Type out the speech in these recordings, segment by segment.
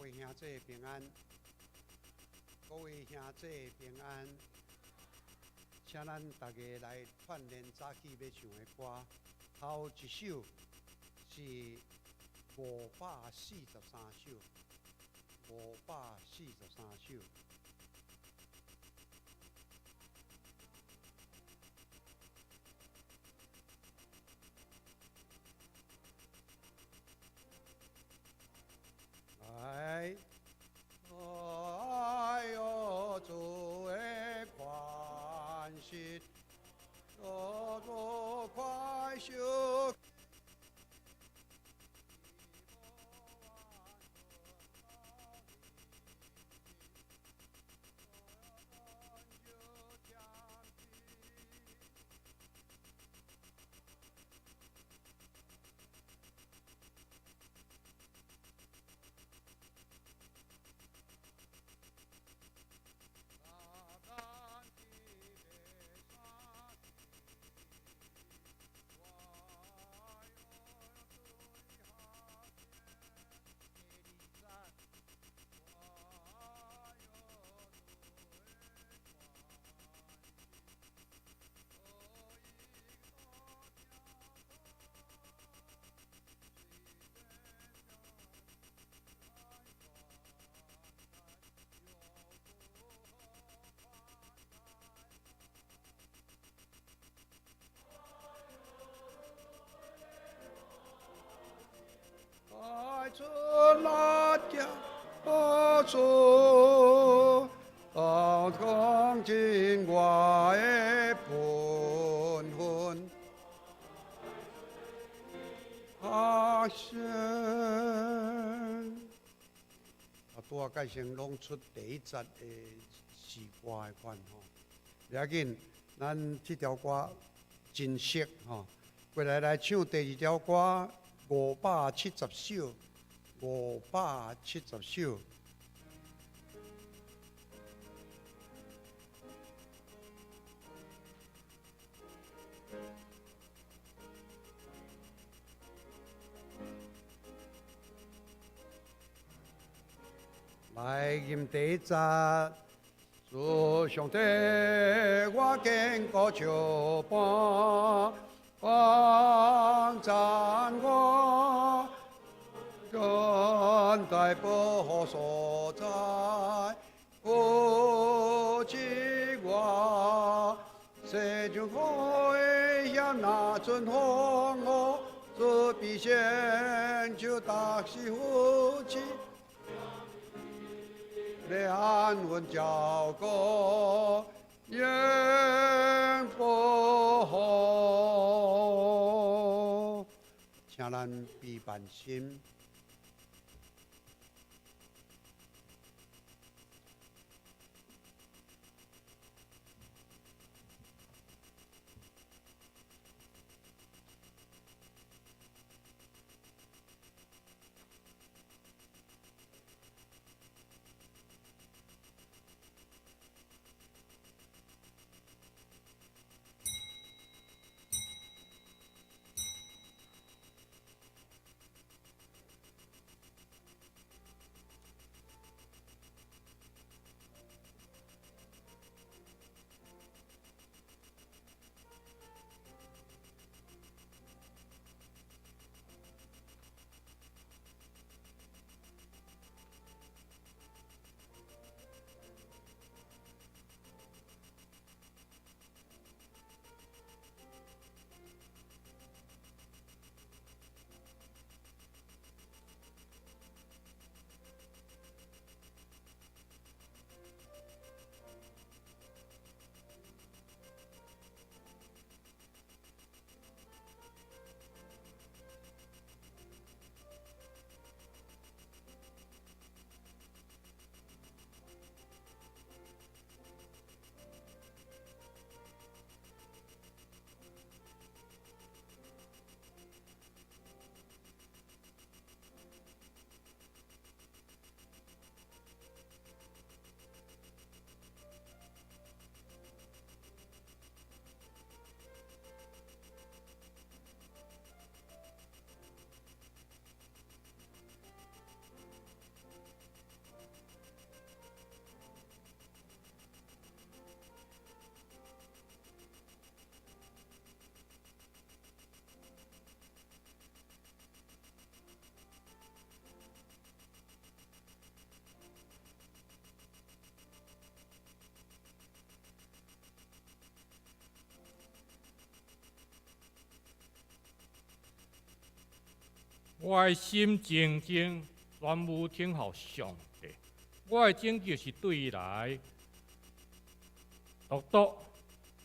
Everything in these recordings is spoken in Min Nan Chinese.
位兄弟平安，各位兄弟平安，請咱大家來串聯早起欲唱的歌，頭一首是543首，543首。來，哎喲，主的寬恕，多多快恕。出那家主，到講盡我的本分。阿仙，啊，拄仔介紹攏出第一節的詩歌的款吼，袂要緊，咱這條歌真熟吼，過來來唱第二條歌，570首，570首。來吟第一節，主上帝，我堅固石磐，幫贊我，堅大保護所在，扶持我，世上海險若陣風雨，主必成就大事扶持。來安穩照顧，永不好。請咱閉萬心。我的心靜靜，專無等候上帝。我的拯救是對伊來，獨獨，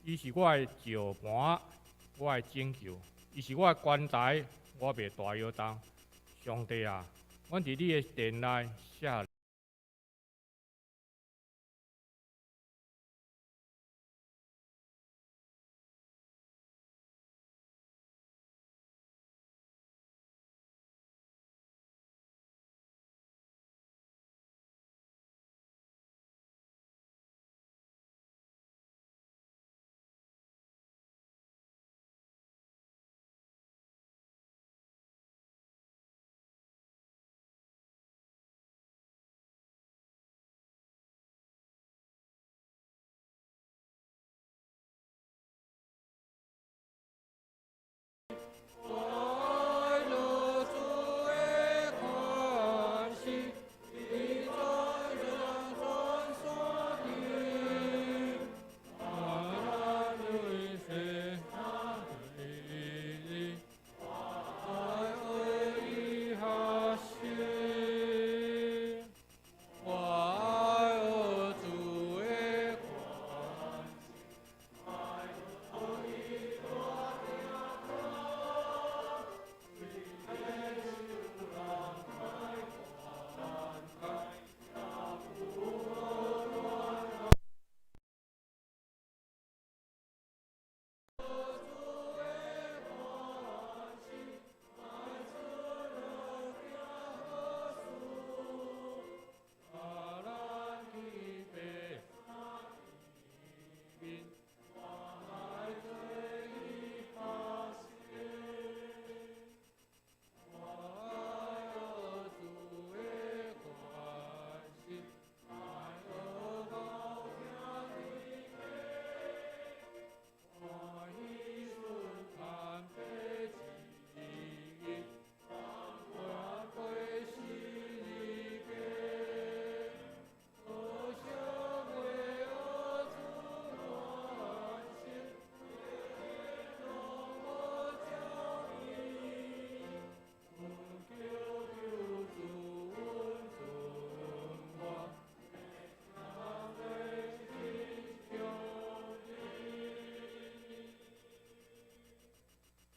伊是我的石磐，我的拯救，伊是我的關台，我袂大搖動。上帝啊，阮佇你的殿內寫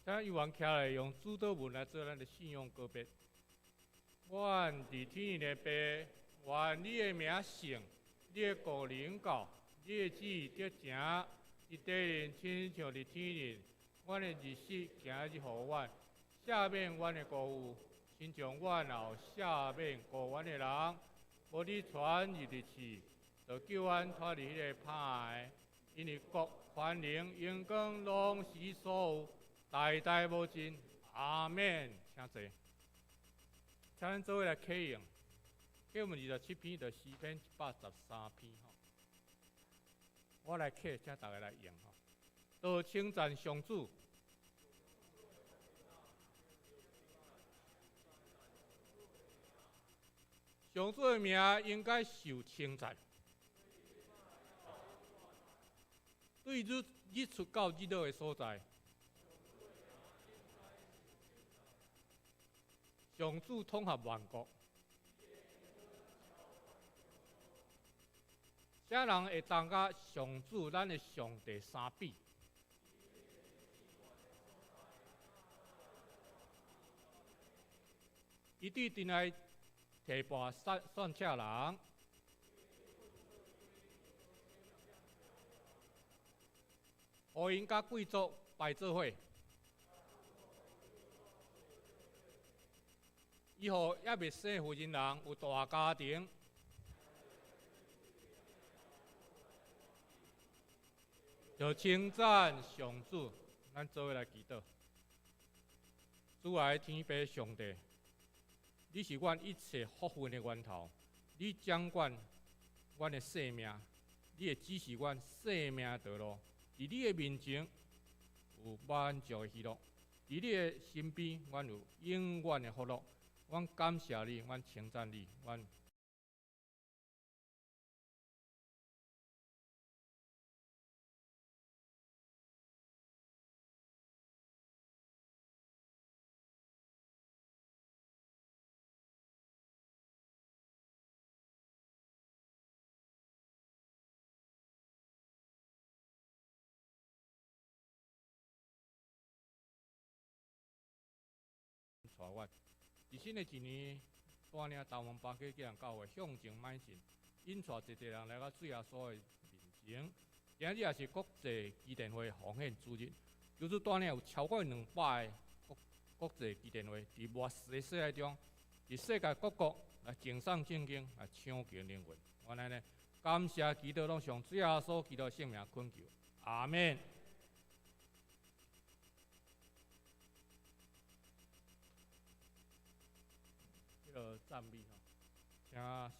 請議員徛來用主禱文來做咱的信仰告白。阮佇天的父，願你的名聖，你的國臨到，你的旨意得成，佇地面親像佇天頂。阮的日食今日予阮，赦免阮的辜負，親像阮也有赦免辜阮的人。無你帶阮入去試，就救阮脫離彼个歹的。因為國、權能、榮光，攏是你所有，代代無盡。阿們。請坐。請咱做伙來啟用，啟文27篇到詩篇113篇吼。我來啟，請大家來用吼。都稱讚上主。上主的名應該受稱讚。對日日出到日落的所在，上主統合萬國。啥人會當佮上主咱的上帝相比？伊對陣內提拔選選車人，予𪜶佮貴族排做伙。伊予猶未生婦人人有大家庭，就稱讚上主，咱做伙來祈禱。主愛天父上帝，你是阮一切福分的源頭，你掌管阮的生命，你會指示阮生命道路。佇你的面前有滿足的喜樂，佇你的身邊，阮有永遠的福樂。阮感謝你，阮稱讚你，阮。帶阮。佇新的一年，帶領大門巴基基人教會向前邁進，引帶濟濟人來到主耶穌的面前。今日也是國際基甸會奉獻主日，求主帶領有超過200个國際基甸會佇末世的世代中，佇世界各國來傳送聖經，來搶救靈魂。原來呢，感謝基督，攏奉主耶穌基督聖名懇求，阿門。這个讚美吼，請。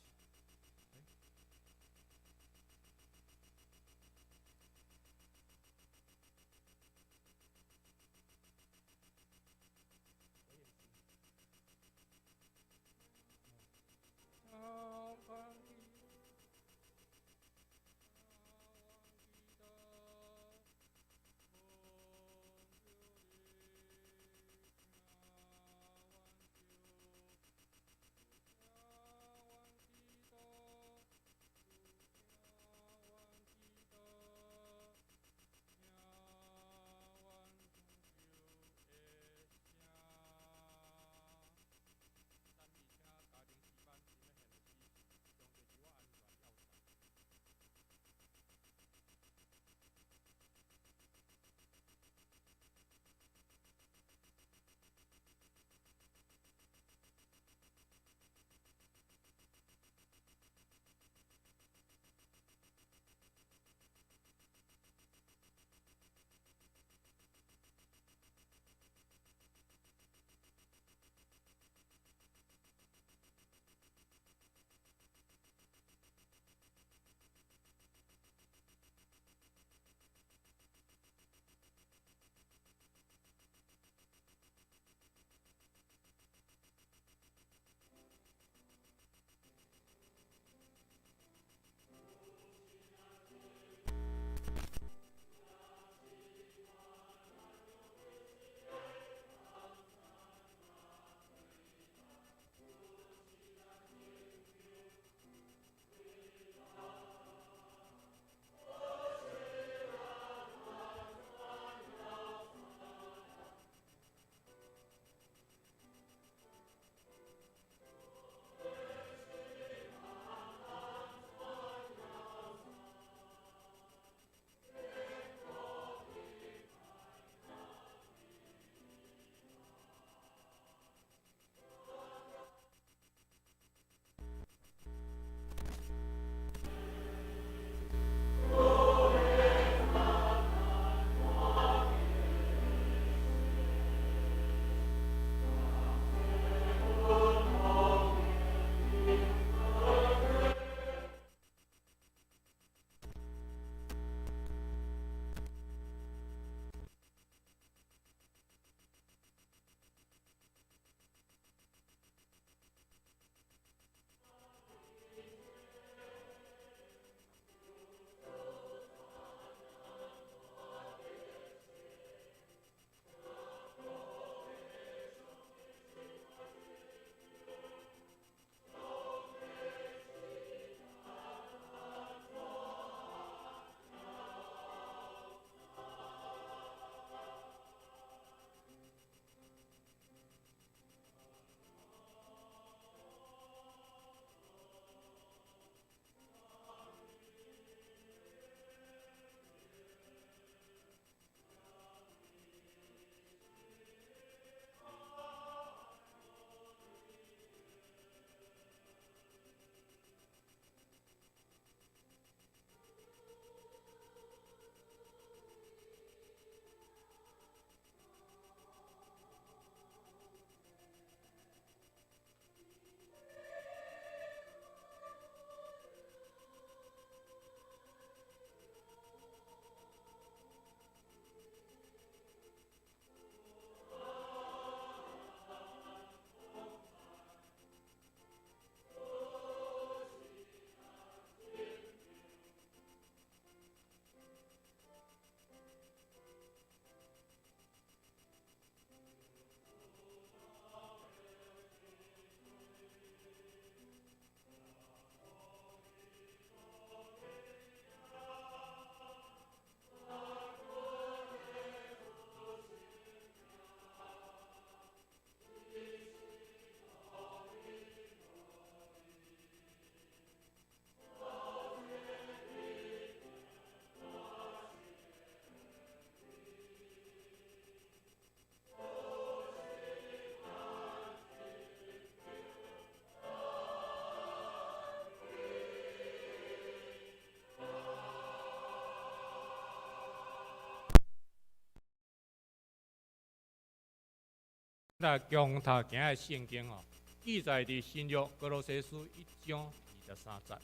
來共讀今日聖經吼，記載佇新約歌羅西書1章23節。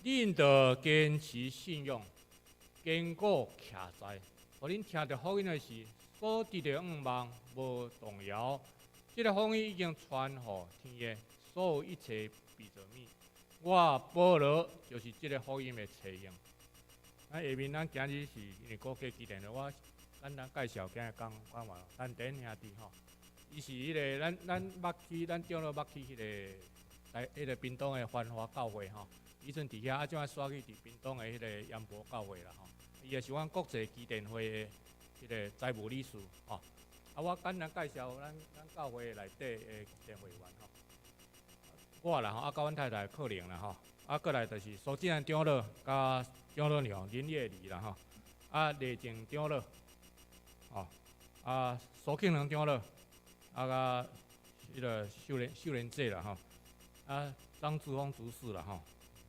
恁著堅持信仰，堅固徛在，予恁聽著福音的時，所得的向望無動搖。這个福音已經傳予天的所有一切被造物。我保羅就是這个福音的冊用。咱下面咱今日是因為國家紀念日，我簡單介紹今日講講完。陳田兄弟吼，伊是彼个咱咱捌去，咱長老捌去彼个台彼个屏東的繁華教會吼，以前佇遐啊，這擺徙去佇屏東的彼个楊博教會啦吼。伊也是阮國際基甸會的彼個財務理事吼。啊，我簡單介紹咱咱教會內底的基甸會員吼。我啦吼，啊，佮阮太太可能啦吼，啊，過來就是蘇志安長老佮長老娘林月麗啦吼，啊，李靜長老。哦，啊，蘇慶良長老，啊，佮彼个秀蓮秀蓮姐啦吼，啊，張志峰執事啦吼，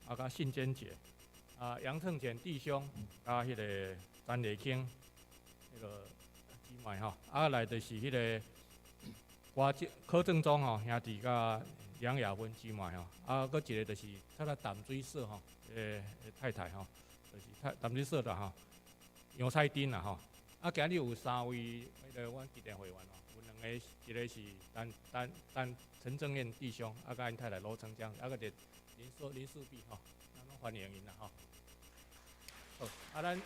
啊，佮信堅姐，啊，楊勝前弟兄，佮彼个陳麗卿，彼个姊妹吼，啊，來就是彼个郭正柯正宗吼兄弟佮梁雅芬姊妹吼，啊，閣一个就是他的淡水社吼，太太吼，就是太淡水社的吼，楊彩珍啦吼。啊，今日有三位彼个阮基甸會員吼，有兩個，一個是陳陳陳陳正彦弟兄，啊，佮𪜶太太羅成江，啊，閣一個林淑林淑碧吼，咱攏歡迎𪜶啦吼。好，啊，咱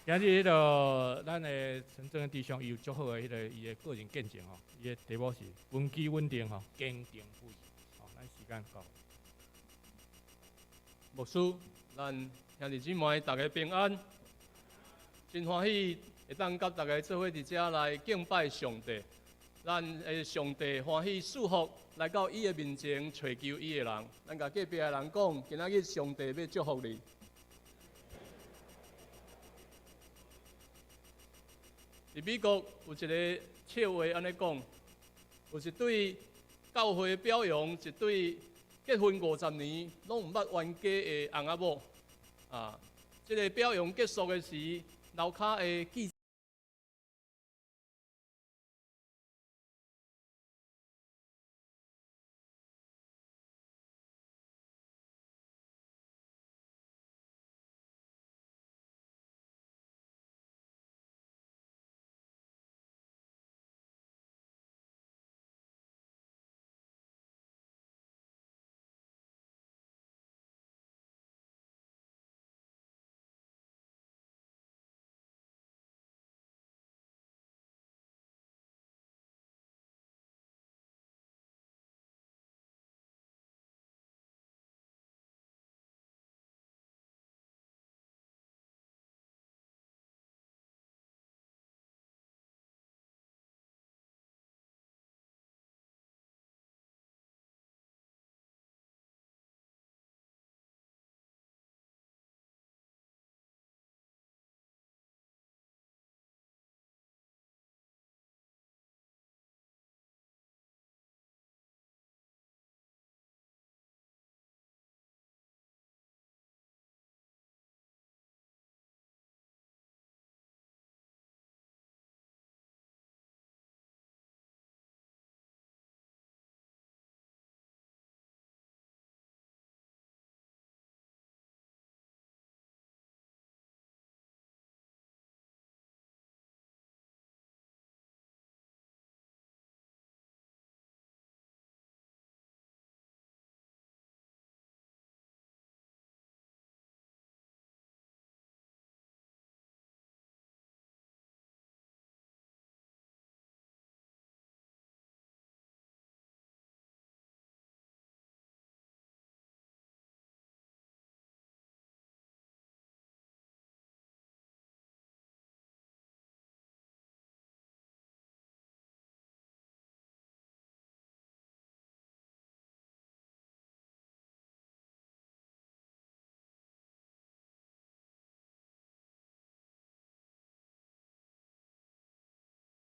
今日彼个咱的陳正彦弟兄，伊有足好的彼个伊的個人見證吼，伊的題目是根基穩定吼，堅定不移。吼，咱時間到。牧師，咱兄弟姊妹大家平安，真歡喜。會當佮大家做伙佇遮來敬拜上帝，咱的上帝歡喜賜福來到伊的面前揣求伊的人。咱共隔壁的人講，今仔日上帝欲祝福你。佇美國有一个笑話按呢講，有一對教會表揚一對結婚50年攏毋捌冤家的翁仔某。啊，這个表揚結束的時，樓跤的記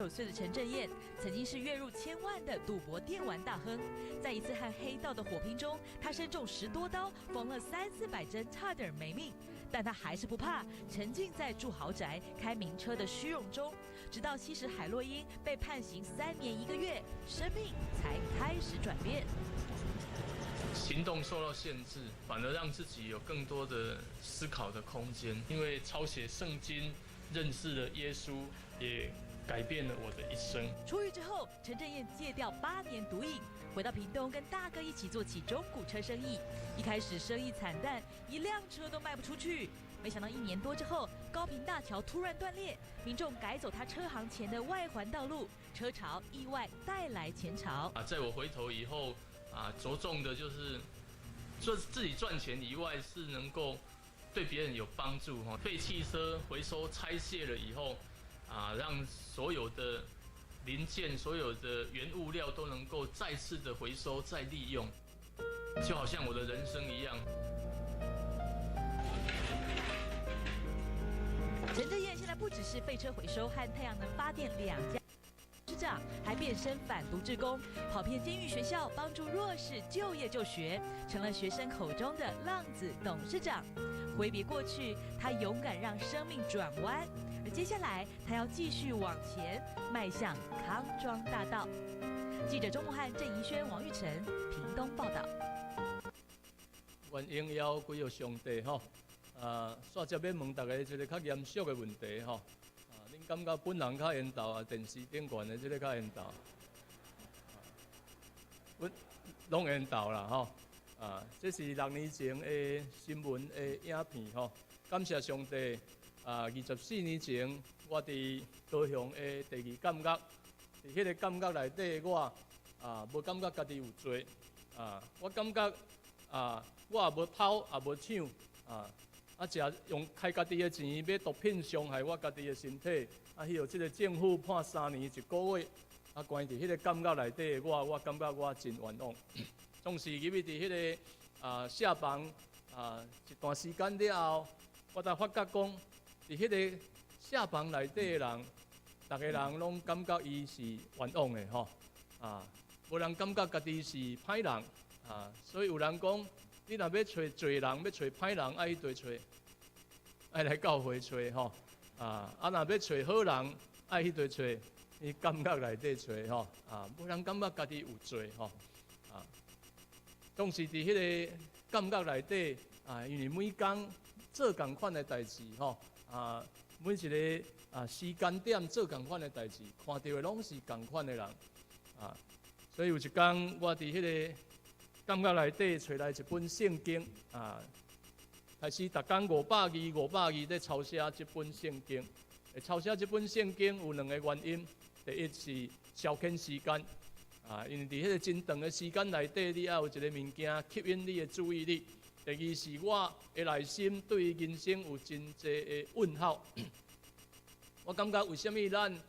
9歲的陳正彥曾經是月入千萬的賭博電玩大亨，在一次和黑道的火拼中，他身中10多刀，縫了三四百針，差點沒命。但他還是不怕，沉浸在住豪宅、開名車的虛榮中。直到吸食海洛因被判刑3年1個月，生命才開始轉變。行動受到限制，反而讓自己有更多的思考的空間。因為抄寫聖經，認識了耶穌，也改變了我的一生。出獄之後，陳振彥戒掉8年毒癮，回到屏東跟大哥一起做起中古車生意。一開始生意慘淡，一輛車都賣不出去。沒想到一年多之後，高屏大橋突然斷裂，民眾改走他車行前的外環道路，車潮意外帶來錢潮。啊，在我回頭以後，啊，着重的就是做自己賺錢以外，是能夠對別人有幫助。哈，廢棄車回收拆卸了以後，啊，讓所有的零件、所有的原物料都能夠再次的回收再利用，就好像我的人生一樣。陳振彥現在不只是廢車回收和太陽能發電兩家董事長，還變身反毒志工，跑遍監獄學校，幫助弱勢就業就學，成了學生口中的浪子董事長。揮別過去，他勇敢讓生命轉彎，而接下來他要繼續往前，邁向康莊大道。記者鍾木漢、鄭怡萱、王玉成，屏東報道。願榮耀歸予上帝吼。啊，煞接欲問大家一個較嚴肅的問題吼。啊，恁感覺本人較緣投啊？電視頂懸的這個較緣投？阮攏緣投啦吼。啊，這是6年前的新聞的影片吼。感謝上帝。啊，24年前我佇高雄的第二監獄，佇彼個監獄內底，我啊無感覺家己有罪。啊，我感覺啊，我也無偷也無搶啊。啊！食用開家己的錢買毒品，傷害我家己的身體。啊，彼予這个政府判3年1個月。啊，關佇彼个監獄內底，我感覺我真冤枉。總是入去佇彼个啊舍房啊一段時間了後，我才發覺講，佇彼个舍房內底的人，逐个人攏感覺伊是冤枉的吼。啊，無人感覺家己是歹人啊，所以有人講，你若欲揣罪人，欲揣歹人，愛去佗揣，愛來教會揣吼。啊，啊若欲揣好人，愛去佗揣，去監獄內底揣吼。啊，無人感覺家己有罪吼。啊，總是佇彼个監獄內底啊，因為每工做仝款的代誌吼。啊，每一个啊時間點做仝款的代誌，看著的攏是仝款的人。啊，所以有一工我佇彼个監獄內底揣來一本聖經啊，開始逐工500字500字咧抄寫這本聖經。會抄寫這本聖經有兩个原因，第一是消遣時間啊，因為佇彼个真長的時間內底，你愛有一个物件吸引你的注意力。第二是我的內心對人生有真濟的問號。我感覺為啥物咱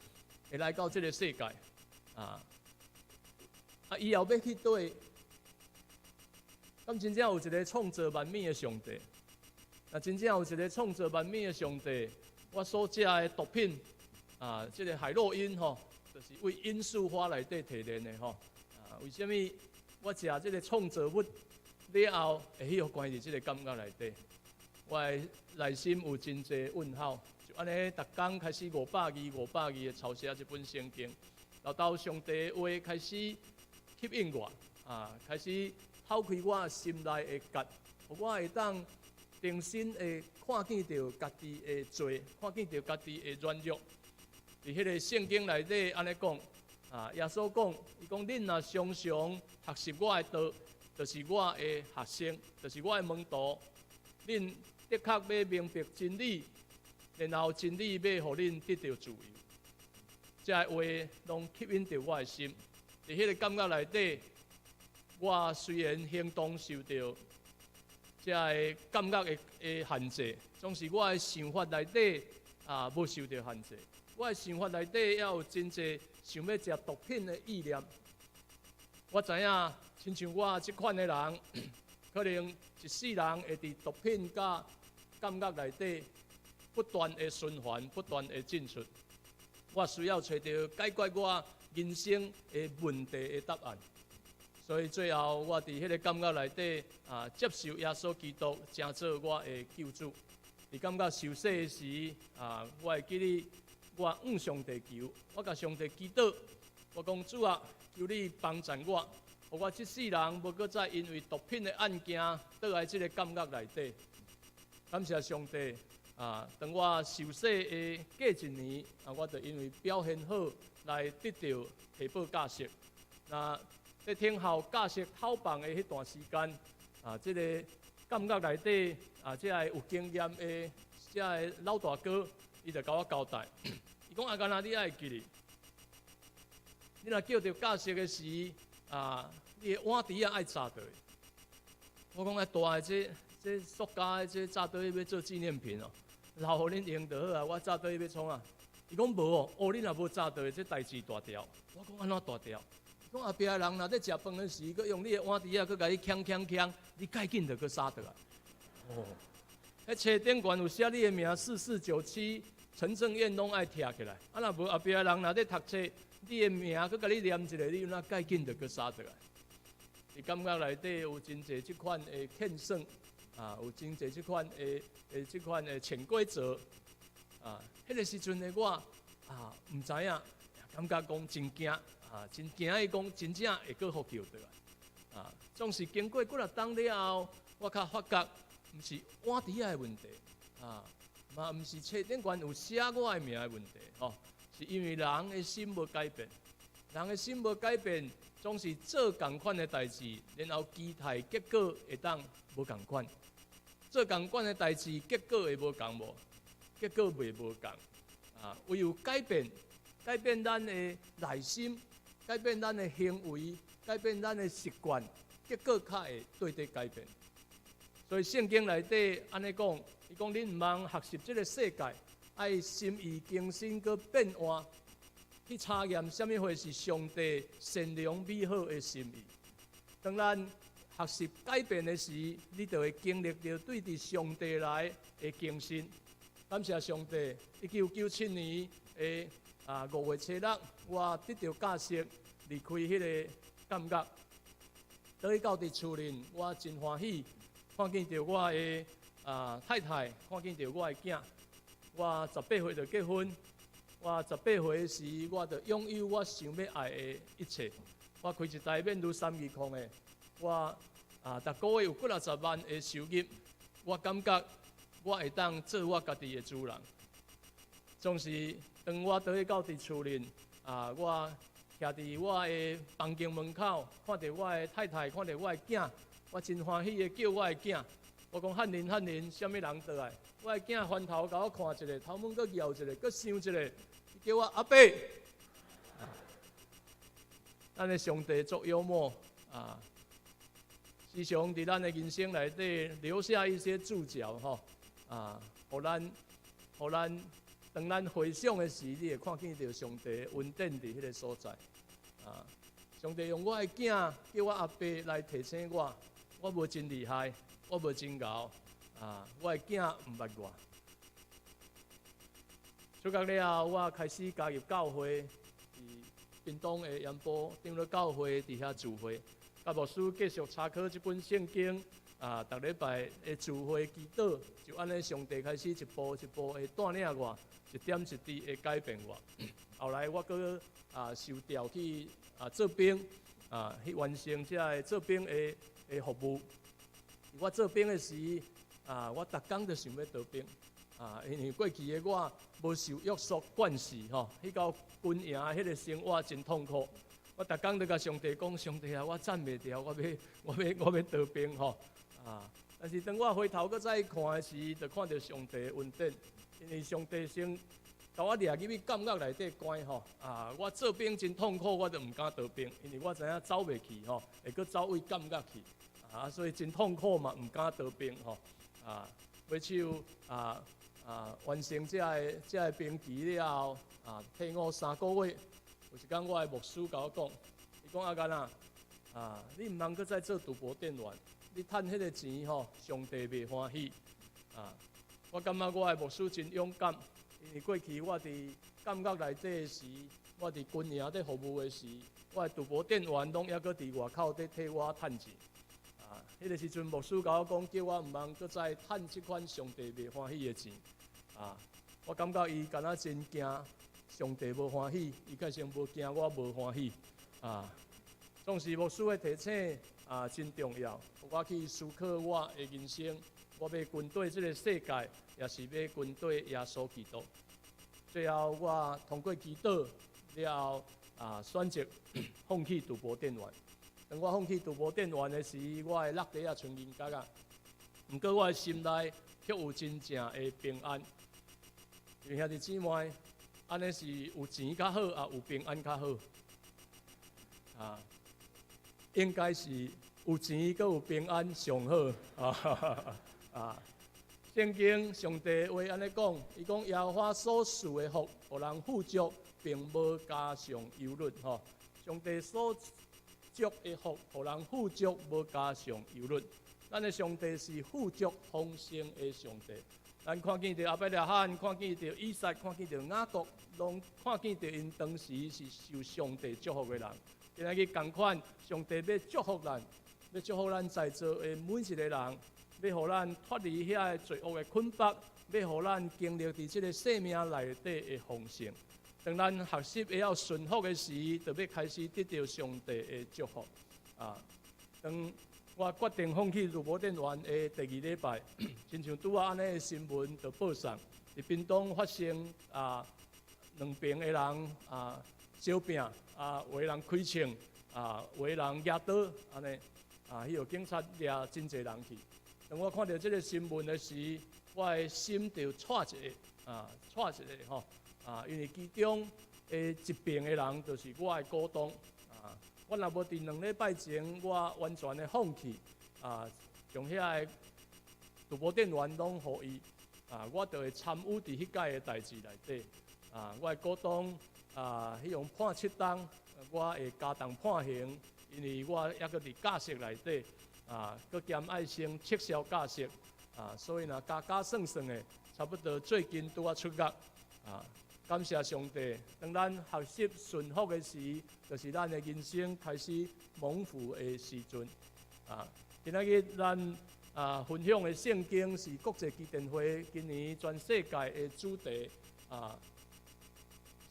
會來到這个世界啊？啊，以後欲去佗？敢真正有一个創造萬物的上帝？若真正有一個創造萬物的上帝，我所食的毒品啊，這个海洛因吼，就是為罌粟花內底提煉的吼。啊，為啥物我食這个創造物了後會去予關佇這个監獄內底？我的內心有真濟問號。就按呢，逐工開始500字500字的抄寫這本聖經，然後上帝的話開始吸引我啊，開始透開我心內的結，予我會當重新會看見著家己的罪，看見著家己的軟弱。佇彼个聖經內底按呢講，啊，耶穌講，伊講恁若常常學習我的道，就是我的學生，就是我的門徒。恁的確欲明白真理，然後真理欲予恁得著自由。這个話攏吸引著我的心。佇彼个監獄內底，我雖然行動受著這个監獄的限制，總是我的想法內底啊無受著限制。我的想法內底也有真濟想欲食毒品的意念。我知影，親像我這款的人，可能一世人會佇毒品佮監獄內底不斷的循環，不斷的進出。我需要揣著解決我人生的問題的答案。所以最後，我佇彼个監獄內底啊，接受耶穌基督，成做我的救主。佇感覺受洗的時啊，我會記得我向上帝求，我共上帝祈禱，我講主啊，求你幫贊我，予我這世人無閣再因為毒品的案件，倒來這个監獄內底。感謝上帝啊！當我受洗的過一年，啊，我就因為表現好來得著提報假釋。那佇等候假釋討辦的彼段時間，啊，這个監獄內底啊，這个有經驗的這个老大哥，伊就共我交代，伊講阿干仔，你愛記得，你若叫著假釋的時，啊，你的碗櫥仔愛紮倒。我講啊，大的這這塑膠的這紮倒去欲做紀念品哦，留予恁用就好啊。我紮倒去欲創啥？伊講無哦，哦，你若無紮倒，這代誌大條。我講按怎大條？伊講後壁的人若咧食飯的時，閣用你的碗櫥仔，閣共你嗆嗆嗆，你蓋緊就閣捎倒來。哦，彼冊頂懸有寫你的名，4497，陳正彥攏愛貼起來。啊，若無後壁的人若咧讀冊，你的名閣共你念一下，你有哪蓋緊就閣捎倒來。佇監獄內底有真濟這款的騙算，啊，有真濟這款的的這款的潛規則，啊，彼个時陣的我啊，毋知影，感覺講真驚，啊，真驚伊講真正會閣予救倒來，啊，總是經過幾若冬了後，我較發覺，毋是碗櫥仔的問題，啊，嘛毋是冊頂懸有寫我的名的問題，吼，是因為人的心無改變，人的心無改變。總是做仝款的代誌，然後期待結果會當無仝款。做仝款的代誌，結果會無仝無？結果袂無仝。啊，唯有改變，改變咱的內心，改變咱的行為，改變咱的習慣，結果較會對佇改變。所以聖經內底按呢講，伊講恁毋通學習這个世界，愛心意更新閣變換。去查驗啥物貨是上帝善良美好的心意。當咱學習改變的時，你就會經歷著對佇上帝來的更新。感謝上帝，1997年的5月初6，我得著假釋離開彼个監獄，倒去到佇厝裡，我真歡喜，看見著我的太太，看見著我的囝。我18歲就結婚。我十八歲時，我就擁有我想欲愛的一切。我開一台免愈320的，我逐个月有幾若十萬的收入。我感覺我會當做我家己的主人。總是當我倒去到佇厝裡，我徛佇我的房間門口，看著我的太太，看著我的囝，我真歡喜的叫我的囝。我講漢林漢林，啥物人倒來？我的囝翻頭共我看一下，頭毛閣搖一下，閣想一下，叫我阿伯。咱的上帝足幽默啊，時常佇咱的人生內底留下一些注腳吼啊，予咱當咱回想的時，你會看見著上帝恩典佇彼个所在啊。上帝用我的囝叫我阿伯來提醒我，我無真厲害，我無真𠢕啊，我的囝毋捌我。出獄了後，我開始加入教會，佇屏東的鹽埔長老教會佇遐聚會，佮牧師繼續查考這本聖經啊，逐禮拜的聚會祈禱，就按呢上帝開始一步一步的帶領我，一點一滴的改變我。後來我閣受調去做兵去完成這个做兵的的服務。我做兵的時，我逐工都想欲逃兵，因為過去的我無受約束慣勢吼，去到軍營彼个生活真痛苦。我逐工都共上帝講：上帝啊，我站袂牢，我欲我欲我欲逃兵吼啊！但是當我回頭閣再看的時，就看著上帝的恩典，因為上帝先共我掠入去監獄內底關吼啊！我做兵真痛苦，我就毋敢逃兵，因為我知影走袂去吼，會閣走位監獄去啊，所以真痛苦嘛，毋敢逃兵吼啊。尾手完成這个這个兵期了後，退伍3個月，有一工我的牧師共我講，伊講阿干啊，啊，你毋通閣再做賭博店員，你趁彼个錢吼，上帝袂歡喜啊。我感覺我的牧師真勇敢，因為過去我佇監獄內底時，我佇軍營咧服務的時，我的賭博店員攏猶閣佇外口咧替我趁錢。啊，彼个時陣牧師共我講，叫我毋通閣再趁這款上帝袂歡喜的錢。啊，我感覺伊敢若真驚，上帝無歡喜，伊較先無驚我無歡喜啊。總是牧師的提醒啊，真重要。我去思考我的人生，我欲跟綴這个世界，抑是欲跟綴耶穌基督。最後我通過祈禱了後啊，選擇放棄賭博電玩。當我放棄賭博電玩的時，我的落袋也賰銀角仔。毋過我的心內卻有真正的平安。兄弟姊妹，按呢是有錢較好，抑有平安較好？啊，應該是有錢閣有平安上好。啊啊！聖經上帝話按呢講，伊講耶和華所賜的福，予人富足，並無加上憂慮。吼，上帝所祝的福，予人富足，無加上憂慮。咱的上帝是富足豐盛的上帝。咱看見著亞伯拉罕，看見著以撒，看見著雅各，攏看見著𪜶當時是受上帝祝福的人。今仔日仝款，上帝欲祝福咱，欲祝福咱在座的每一個人，欲予咱脫離遐个罪惡的捆綁，欲予咱經歷佇這个生命內底的豐盛。當咱學習會曉順服的時，就欲開始得著上帝的祝福。啊，當我決定放棄賭博電玩的第二禮拜，親像拄仔按呢的新聞就報送，佇屏東發生啊兩邊的人啊相拚啊，有的人開槍啊，有的人舉刀按呢啊，彼個警察掠真濟人去。當我看著這个新聞的時，我的心就掣一下啊，掣一下吼啊，因為其中的一邊的人就是我的股東啊。我若無佇兩禮拜前，我完全的放棄啊，將遐个賭博電玩攏予伊啊，我就會參與佇彼擺的代誌內底啊。我的股東啊，彼種判7冬，我會加重判刑，因為我猶閣佇假釋內底啊，閣兼愛先撤銷假釋啊，所以若加加算算的，差不多最近拄仔出獄啊。感謝上帝，當咱學習順服的時，就是咱的人生開始蒙福的時陣。啊，今仔日咱啊分享的聖經是國際基甸會今年全世界的主題啊，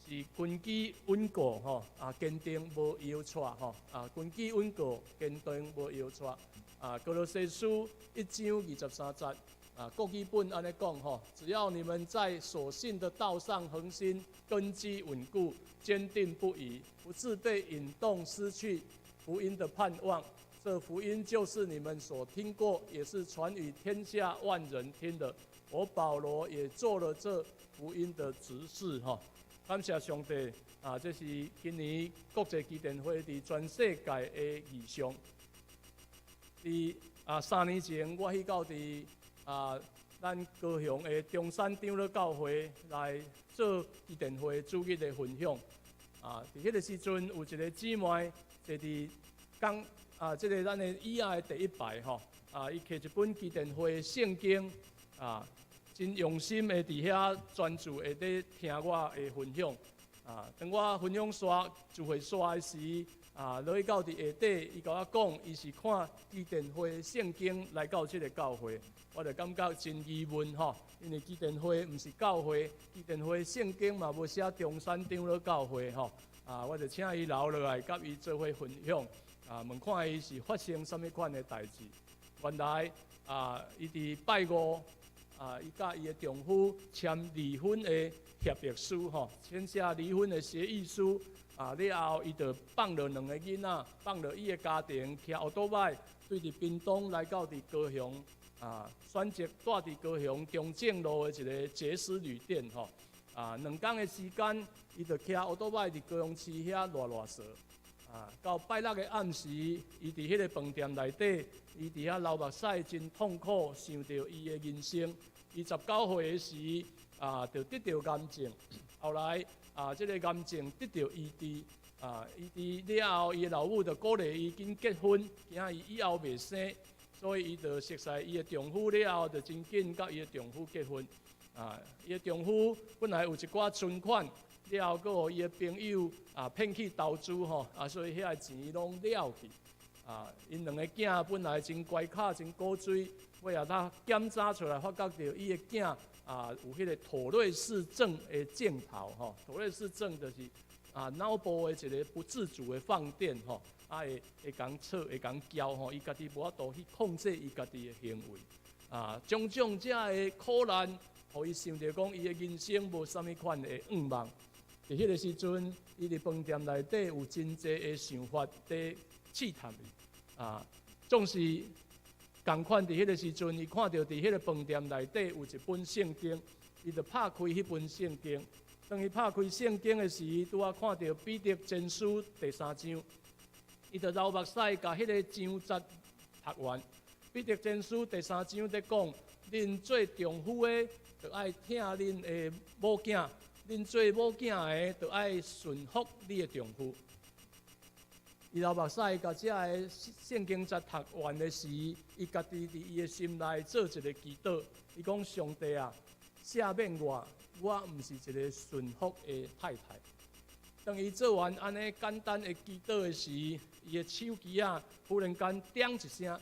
是根基穩固吼啊，堅定無搖掣吼啊，根基穩固，堅定無搖掣啊。歌羅西書1章23節。啊，國語本按呢講吼，只要你們在所信的道上恆心，根基穩固，堅定不移，不致被引動失去福音的盼望。這福音就是你們所聽過，也是傳與天下萬人聽的。我保羅也做了這福音的執事。哈，感謝上帝啊！這是今年國際基甸會佇全世界的異象。佇啊3年前，我去到佇啊，咱高雄的中山長老教會來做基甸會主日的分享。啊，佇彼个時陣，有一個姊妹坐佇講啊，這个咱的椅仔的第一排吼。啊，伊摕一本基甸會聖經，啊，真用心的佇遐專注的咧聽我的分享。啊，當我分享煞聚會煞的時，啊，落去到佇下底，伊共我講，伊是看基甸會聖經來到這个教會，我就感覺真疑問吼，因為基甸會毋是教會，基甸會聖經嘛無寫中山長老教會吼，啊，我就請伊留落來，佮伊做伙分享，啊，問看伊是發生啥物款的代誌。原來啊，伊佇拜五啊，伊佮伊的丈夫簽離婚的協議書吼，簽寫離婚的協議書。啊，了後伊就放落兩个囡仔，放落伊的家庭，騎歐多擺對佇屏東來到佇高雄，啊，選擇蹛佇高雄中正路的一个捷斯旅店吼。啊，2工的時間，伊就騎歐多擺佇高雄市遐賴賴趖。啊，到拜六的暗時，伊佇彼个飯店內底，伊佇遐流目屎，真痛苦，想著伊的人生。伊19歲的時，啊，就得著癌症，後來啊，這个癌症得著醫治，啊，醫治了後，伊的老母就鼓勵伊緊結婚，驚伊以後袂生，所以伊就熟似伊的丈夫了後，就真緊佮伊的丈夫結婚。啊，伊的丈夫本來有一寡存款，了後閣予伊的朋友啊騙去投資吼，啊，所以遐个錢攏了去。啊，𪜶兩个囝本來真乖巧、真古錐，尾仔他檢查出來，發覺著伊的囝啊有彼个妥瑞氏症的症頭吼。妥瑞氏症就是啊腦部的一个不自主的放電吼，啊會共吵、會共叫吼，伊家己無法度去控制伊家己的行為。啊，種種遮的苦難，予伊想著講，伊的人生無啥物款的願望。佇彼个時陣，伊佇飯店內底有真濟的想法佇試探伊。啊，總是仝款佇彼个時陣，伊看著佇彼个飯店內底有一本聖經，伊就拍開彼本聖經。當伊拍開聖經的時，拄仔看著彼得前書第三章，伊就流目屎，共彼个章節讀完。彼得前書第三章佇講，恁做丈夫的，著愛疼恁的某囝；恁做某囝的，著愛順服你的丈夫。伊流目屎，共這个聖經節讀完的時，伊家己佇伊的心內做一个祈禱。伊講：上帝啊，赦免我，我毋是一个順服的太太。當伊做完按呢簡單的祈禱的時，伊的手機仔忽然間叮一聲，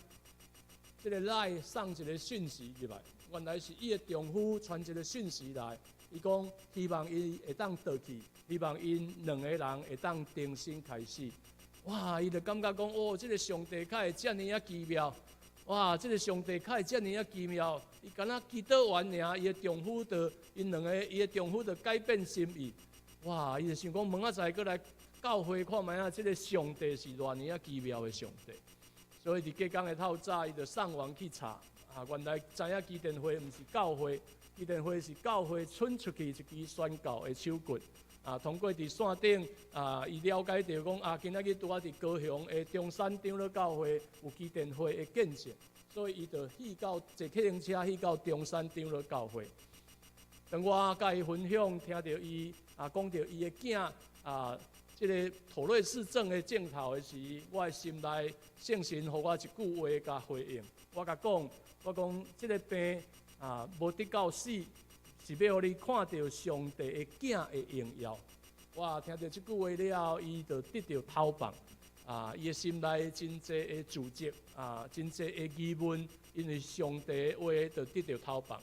這个 LINE 送一个訊息入來，原來是伊的丈夫傳一个訊息來，伊講希望伊會當倒去，希望𪜶兩个人會當重新開始。哇！伊就感覺講，哦，這个上帝敢會遮爾仔奇妙，哇！這个上帝敢會遮爾仔奇妙。伊敢若祈禱完爾，伊的丈夫就𪜶兩个，伊的丈夫就改變心意。哇！伊就想講，明仔載閣來教會看覓仔，這个上帝是偌爾仔奇妙的上帝。所以佇隔工的透早，伊就上網去查，啊，原來知影基甸會毋是教會，基甸會是教會伸出去一支宣教的手骨。啊，通過佇線頂啊，伊了解著講啊，今仔日拄仔佇高雄的中山長老教會有基甸會的見證，所以伊就去到坐客運車去到中山長老教會。當我共伊分享，聽著伊啊講著伊的囝啊，這个妥瑞氏症的症頭的時，我的心內聖神予我一句話共回應。我共講，我講這个病啊，無得到死，是欲予你看著上帝的囝的榮耀。哇！聽著這句話了後，伊就得著頭放。啊，伊的心內真濟的自責啊，真濟的疑問，因為上帝的話就得著頭放。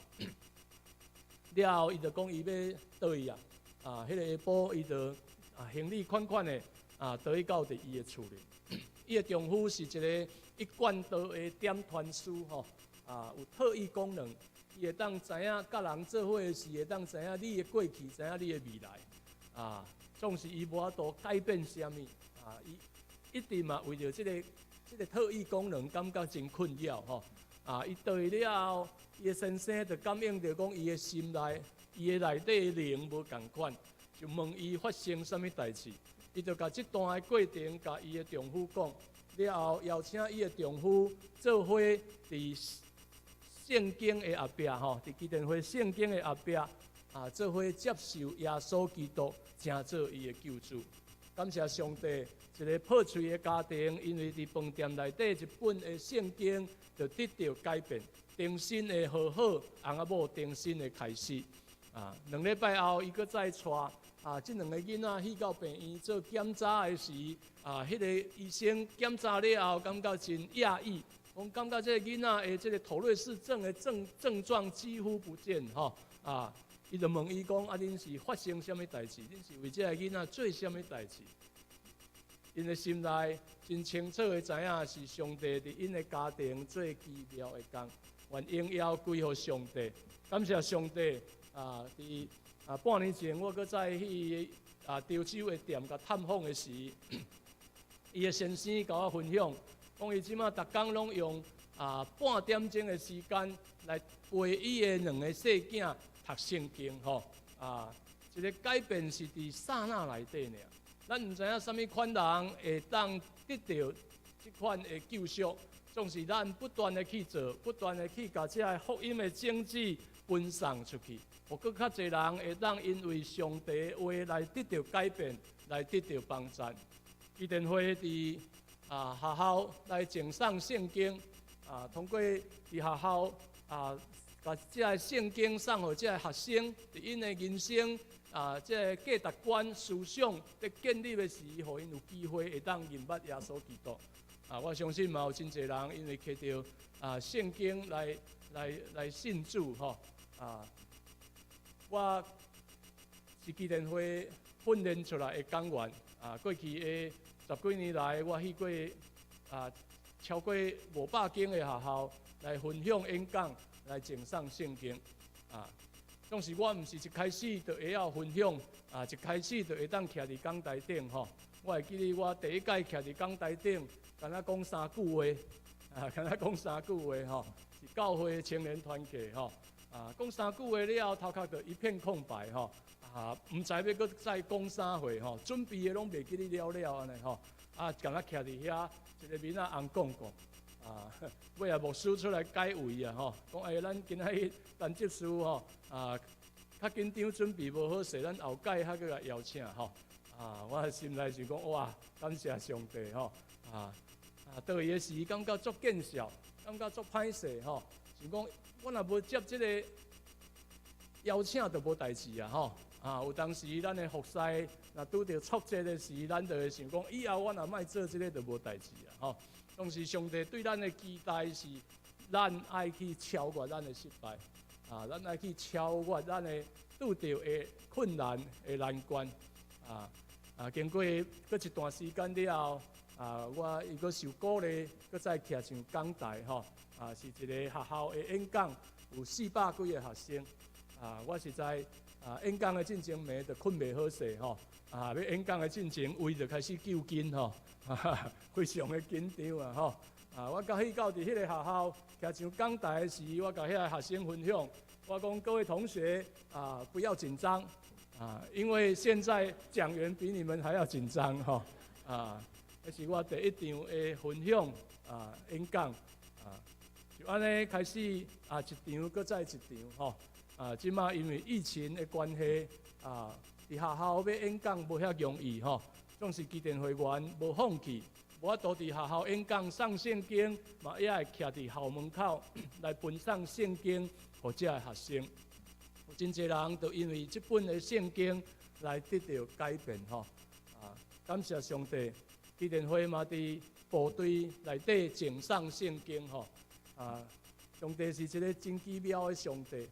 了後，伊就講伊欲倒去啊，啊，彼个下晡伊就啊行李款款的啊，倒去到佇伊的厝裡。伊的丈夫是一个一貫道的點傳師吼，啊，有特異功能。伊會當知影佮人做伙時，會當知影你的過去，知影你的未來。啊，總是伊無法度改變啥物。啊，伊一直嘛為著這个特異功能感覺真困擾吼。啊，伊倒去了後，伊的先生就感應著講，伊的心內，伊的內底靈無仝款，就問伊發生啥物代誌。伊就共這段的過程共伊的丈夫講，了後邀請伊的丈夫做伙佇聖經的後壁吼，佇基甸會聖經的後壁啊，做伙接受耶穌基督，成做伊的救主。感謝上帝，一个破碎的家庭，因為佇飯店內底一本的聖經，就得著改變，重新的和好，翁仔某重新的開始。啊，2禮拜後，伊閣再帶啊，這兩个囡仔去到病院做檢查的時，啊，彼个醫生檢查了後，感覺真訝異。講感覺這个囡仔的這个妥瑞氏症的症狀幾乎不見吼啊！伊就問伊講：啊，恁是發生啥物代誌？恁是為這个囡仔做啥物代誌？𪜶的心內真清楚的知影是上帝佇𪜶的家庭做奇妙的工，願榮耀歸予上帝。感謝上帝啊！佇啊半年前，我閣再去啊潮州的店共探訪的時，伊的先生共我分享。講伊這馬逐工攏用啊半點鐘的時間來陪伊的兩个細囝讀聖經吼啊，一个改變是佇剎那內底爾。咱毋知影啥物款人會當得著這款的救贖，總是咱不斷的去做，不斷的去共這个福音的種子分送出去，予閣較濟人會當因為上帝的話來得著改變，來得著幫助。基甸會佇啊，學校來贈送聖經，啊，通過佇學校啊，共這个聖經送予這个學生，佇𪜶的人生啊，這个價值觀思想佇建立的時，予𪜶有機會會當認捌耶穌基督。啊，我相信嘛有真濟人因為摕著聖經來信主吼。啊，我是基甸會訓練出來的講員。啊，過去的十幾年來，我去過超過500間的學校來分享演講，來贈送聖經。啊，當時我毋是一開始就會曉分享，一開始就會當徛佇講台頂吼。我會記得我第一屆徛佇講台頂，敢若講三句話，敢若講三句話吼，是教會青年團契吼。啊，講三句話了後，頭殼就一片空白吼。啊，毋知欲閣再講啥貨吼，準備的攏袂記得了了按呢吼。啊，敢若徛佇遐，一个面仔紅摃摃。啊，尾仔牧師出來解圍啊吼，講欸，咱今仔日陳執事吼，較緊張準備無好勢，咱後擺較閣共邀請吼。啊，我心內想講哇，感謝上帝吼。啊，倒去的時感覺足見笑，感覺足歹勢吼，想講我若無接這个邀請，就無代誌啊吼。啊，有當時咱的服侍若拄著挫折的時，咱就會想講，以後我若莫做這个就無代誌啊吼。當時上帝對咱的期待是，咱愛去超越咱的失敗，啊，咱愛去超越咱的拄著的困難的難關，啊，經過閣一段時間了後，啊，我又閣受鼓勵，閣再徛上講台吼，啊，是一個學校的演講，有400幾个學生，啊，我實在演講的進前暝就睏袂好勢吼，啊，欲演講的進前胃就開始揪筋吼，非常的緊張啊吼，啊，我佮去到佇彼个學校徛上講台的時，我共遐个學生分享，我講各位同學啊，不要緊張，啊，因為現在講員比你們還要緊張吼，啊，彼是我第一場的分享演講，啊，就按呢開始啊，一場閣再一場吼。啊，這馬因為疫情的關係，啊，佇學校欲演講無遐容易吼，總是基甸會員無放棄，無法度佇學校演講送聖經，嘛也會徛佇校門口來分送聖經，予遮的學生。有真濟人都因為這本的聖經來得著改變吼。啊，感謝上帝，基甸會嘛佇部隊內底贈送聖經吼。啊，上帝是一個真奇妙的上帝。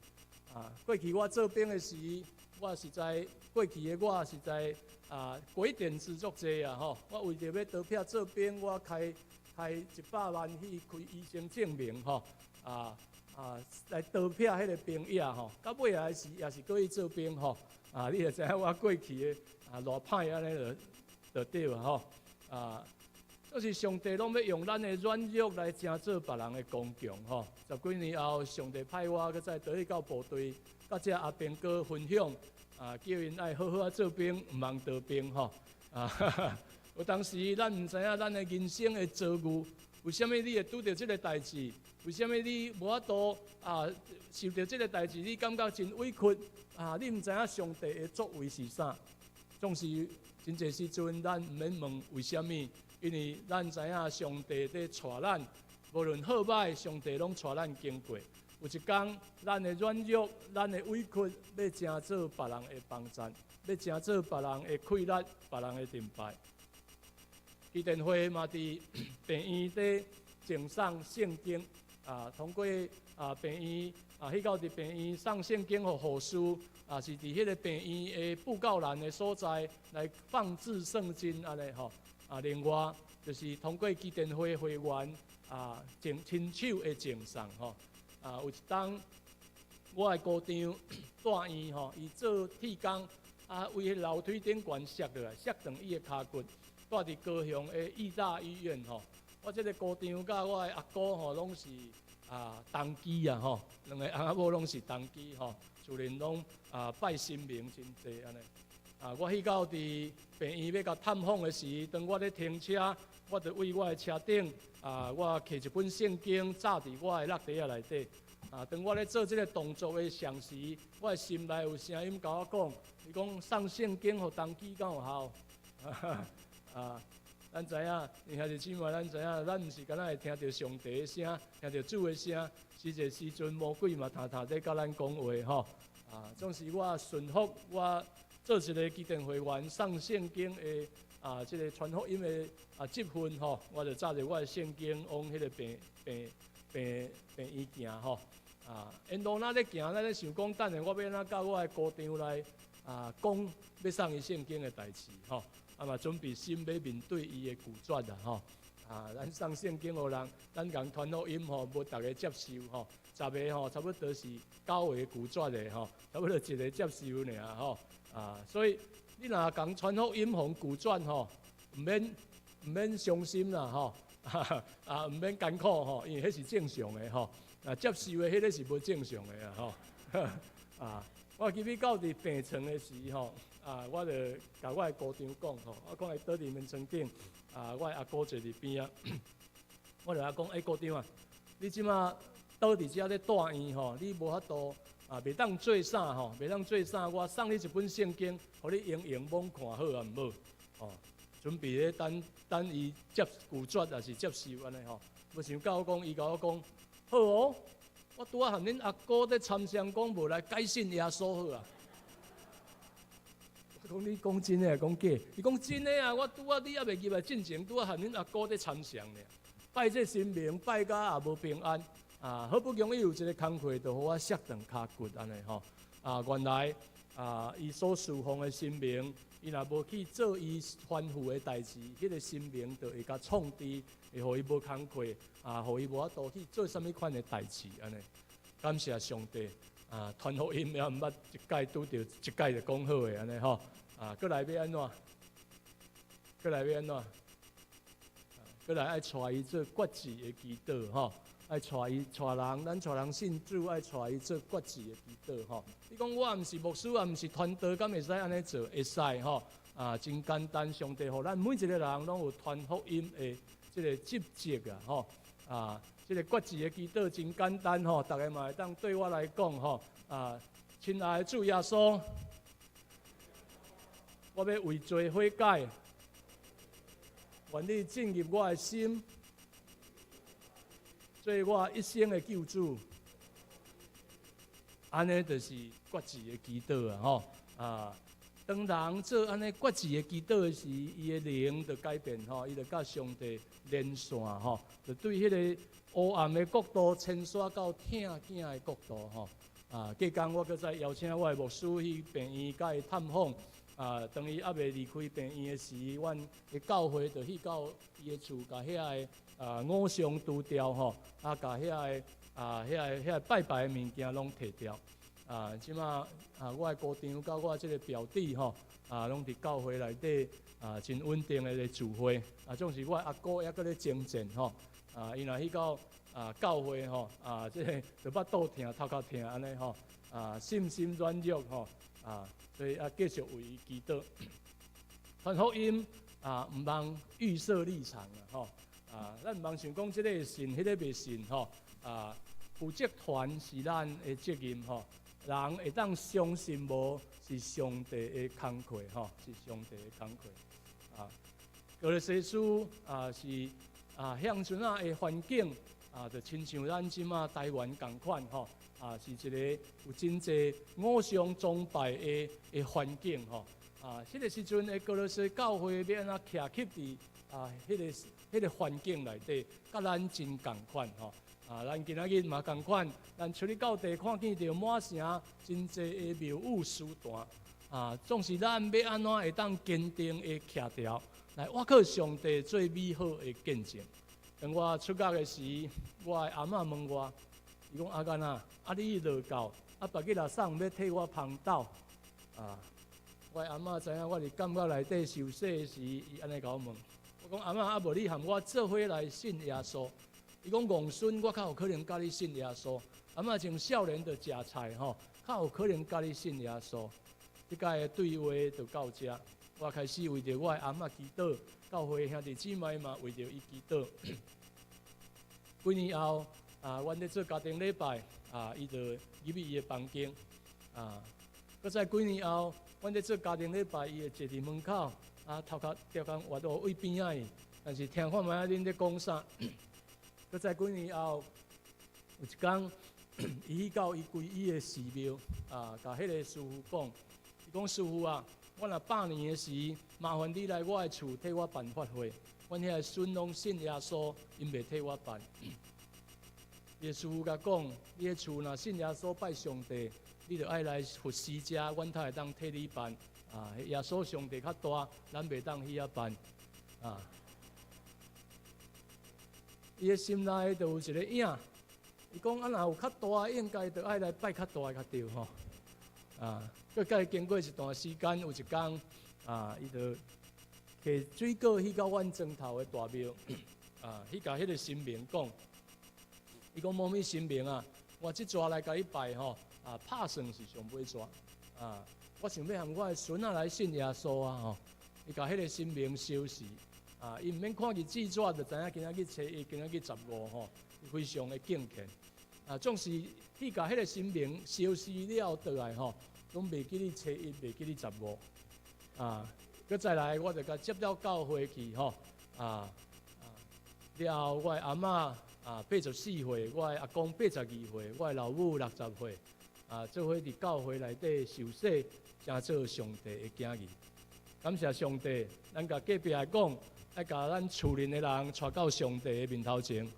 啊，過去我做兵的時，我實在過去的我實在啊，鬼點子足濟啊吼！我為著欲逃避做兵，我開100萬去開醫生證明吼，啊，來逃避彼个兵役吼。到尾仔時也是閣去做兵吼。啊，你就知影我過去的啊偌歹按呢就對啊吼。啊，就是上帝攏欲用咱的軟弱來成做別人的剛強吼。十幾年後，上帝派我閣再倒去到部隊，佮遮阿兵哥分享，啊，叫𪜶愛好好仔做兵，毋通逃兵吼。啊，有當時咱毋知影咱的人生的遭遇，為啥物你會拄著這个代誌？為啥物你無法度啊受著這个代誌？你感覺真委屈啊！你毋知影上帝的作為是啥？總是真濟時陣，咱毋免問為啥物，因為咱知影上帝佇帶咱，無論好歹，上帝攏帶咱經過。有一工，咱的軟弱、咱的委屈，欲成做別人的幫贊，欲成做別人的氣力、別人的盾牌。基甸會嘛佇病院佇贈送聖經，啊，通過啊病院啊去到佇病院送聖經予護士，啊是佇彼个病院的布告欄的所在來放置聖經按呢吼。啊，另外就是通過基甸會會員啊，親親手的贈送吼。啊，有一冬我的姑丈住院吼，伊做鐵工，啊，為彼樓梯頂懸摔落來，摔斷伊的跤骨，蹛佇高雄的義大醫院吼。我這个姑丈佮我的阿姑吼，攏是同居啊吼，兩个翁仔某攏是同居吼，自然攏拜神明真濟按呢。啊，我去到佇病院欲共探訪的時，當我咧停車，我就為我的車頂啊，我摕一本聖經紮佇我的橐袋仔內底。啊，當我咧做這个動作的同時，我的心內有聲音共我講，伊講送聖經予同居敢有效？啊，咱知影，兄弟姊妹，咱知影，咱毋是干焦會聽著上帝的聲，聽著主的聲，實際時陣魔鬼嘛，沓沓咧佮咱講話吼。啊，總是我順服，我做一个基甸會員送聖經的啊，這個傳福音的啊職分吼，我就紮著我的聖經往彼個病院行吼。啊，沿路若咧行，咱咧想講，等下我欲按怎佮我的姑丈來啊講，欲送伊聖經的代誌吼。啊嘛準備心欲面對伊的拒絕啦吼。啊，咱送聖經予人，咱共傳福音吼，無逐个接受吼，10個吼，差不多是九個拒絕的吼，差不多一個接受爾吼。啊，所以你若共傳福音予拒絕吼，毋免傷心啦吼，啊，毋免艱苦吼，因為彼是正常的吼。啊，接受的彼个是無正常的啊吼。啊，我記得到佇病床的時吼，啊，我就共我的姑丈講吼，我講伊倒佇眠床頂，啊，我的阿姑坐佇邊仔，我就共講，欸，姑丈啊，你這馬倒佇遮咧住院吼，你無法度啊，袂當做啥吼，袂當做啥，我送你一本聖經，予你閒閒罔看好啊，毋好？哦，準備咧等等伊接拒絕，抑是接受按呢吼。無想到講，伊共我講，好哦，我拄仔和恁阿姑咧參詳講，無來改信耶穌好啊。我講你講真的抑講假？伊講真的啊！我拄仔你猶未入來進前，拄仔和恁阿姑咧參詳呢。拜這神明拜甲也無平安啊！好不容易有一個工課，就予我摔斷跤骨按呢吼啊！原來啊，伊所侍奉的神明，伊若無去做伊吩咐的代誌，彼個神明就會共創治，會予伊無工課啊，予伊無法度去做啥物款的代誌按呢。感謝上帝啊！傳福音也毋捌一擺拄著一擺就講好的按呢吼啊！閣來欲按怎？閣來欲按怎？閣來愛帶伊做決志的祈禱吼，愛帶伊帶人，咱帶人信主，愛帶伊做決志的祈禱吼。你講我毋是牧師，也毋是傳道，敢會使按呢做？會使吼啊，真簡單。上帝予咱每一個人攏有傳福音的這個職責啊吼啊，這個決志的祈禱真簡單吼，逐家嘛會當對我來講吼啊，親愛的主耶穌，我欲為罪悔改。願你進入我的心，做我一生的救主。按呢就是決志的祈禱啊！吼啊，當人做按呢決志的祈禱的時，伊的靈就改變吼，伊就佮上帝連線吼，就對彼個黑暗的國度遷徙到疼囝的國度吼。啊，隔工我閣再邀請我的牧師去病院共伊探訪。啊，當伊猶未離開病院的時，阮的教會就去到伊的厝，共遐个啊偶像除掉吼，啊，共遐个啊遐個拜拜的物件攏提掉。啊，這馬啊，我的姑丈佮我這個表弟吼，啊，攏佇教會內底啊，真穩定的咧聚會。啊，總是我的阿姑猶閣咧征戰吼，啊，伊若去到啊教會吼，啊，這個就腹肚疼、頭殼疼按呢吼，啊，信心軟弱吼，啊。所以啊，繼續為伊祈禱。傳福音啊，毋通預設立場啊，吼啊，咱毋通想講這個會信，彼個袂信吼啊。負責傳是咱的責任吼，人會當相信無是上帝的工課吼，是上帝的工課啊。歌羅西書啊是啊，向陣仔的環境啊，就親像咱這馬台灣仝款吼。啊，是一個有真濟偶像崇拜的環境吼。啊，彼個時陣的歌羅西教會欲按怎徛起佇啊，彼個環境內底，佮咱真仝款吼。啊，咱今仔日嘛仝款，咱出去到地看見著滿城真濟的廟宇祠壇。啊，總是咱欲按怎會當堅定的徛牢，來倚靠上帝做美好的見證。當我出獄的時，我的阿嬤問我。伊講阿干啊，啊你落教，啊別個若送欲替我芳鬥啊！我阿嬤知影我佇監獄內底受洗的時，伊按呢共我問。我講阿嬤，啊無你和我做伙來信耶穌。伊講戇孫，我較有可能佮你信耶穌。阿嬤從少年就食菜吼，較有可能佮你信耶穌。這擺的對話就到這，我開始為著我的阿嬤祈禱，教會兄弟姊妹嘛為著伊祈禱。幾年後。啊，阮咧做家庭禮拜，啊，伊就入去伊的房間，啊，閣再幾年後，阮咧做家庭禮拜，伊會坐佇門口，啊，頭殼著共倚到位邊仔去，但是聽看覓仔恁咧講啥。閣再幾年後，有一工，伊去到伊皈依的寺廟，啊，共彼个師父講，伊講師父啊，我若百年的時，麻煩你來我的厝替我辦法會。阮遐孫攏信耶穌，𪜶袂替我辦。伊的師父共講：你的厝若信耶穌拜上帝，你著愛來佛寺遮，阮才會當替你辦。啊，耶穌上帝較大，咱袂當去遐辦。啊，伊的心內就有一个影。伊講啊，若有較大，應該著愛來拜較大較對吼。啊，閣共伊經過一段時間，有一工啊，伊就提水果去到阮莊頭的大廟，啊，去共彼个神明講，伊講某物神明啊，我這逝來共你拜吼，啊，拍算是上尾逝，啊，我想欲予我的孫仔來信耶穌啊吼，伊共彼个神明相示，啊，伊毋免看伊字紙就知影今仔日初一，今仔日十五吼，非常的敬虔。啊，總是去共彼个神明相示了倒來吼，攏袂記得初一，袂記得十五。啊，閣再來，我就共接到教會去吼。啊啊，了後我的阿嬤啊84歲，我的阿公82歲，我的老母60歲。啊，做伙佇教會內底受洗，成做上帝的囝兒。感謝上帝，咱共隔壁的講，愛共咱厝裡的人帶到上帝的面頭前。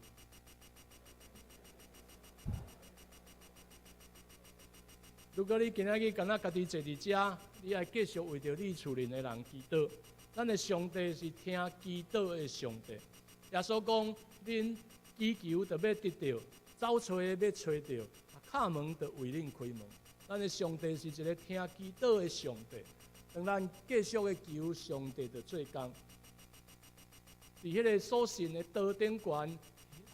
如果你今仔日敢若家己坐佇遮，你愛繼續為著你厝裡的人祈禱。咱的上帝是聽祈禱的上帝。耶穌講：恁祈求就欲得著，走揣的欲揣著，敲門就為恁開門。咱的上帝是一个聽祈禱的上帝。當咱繼續的求，上帝就做工。佇彼个所信的道頂懸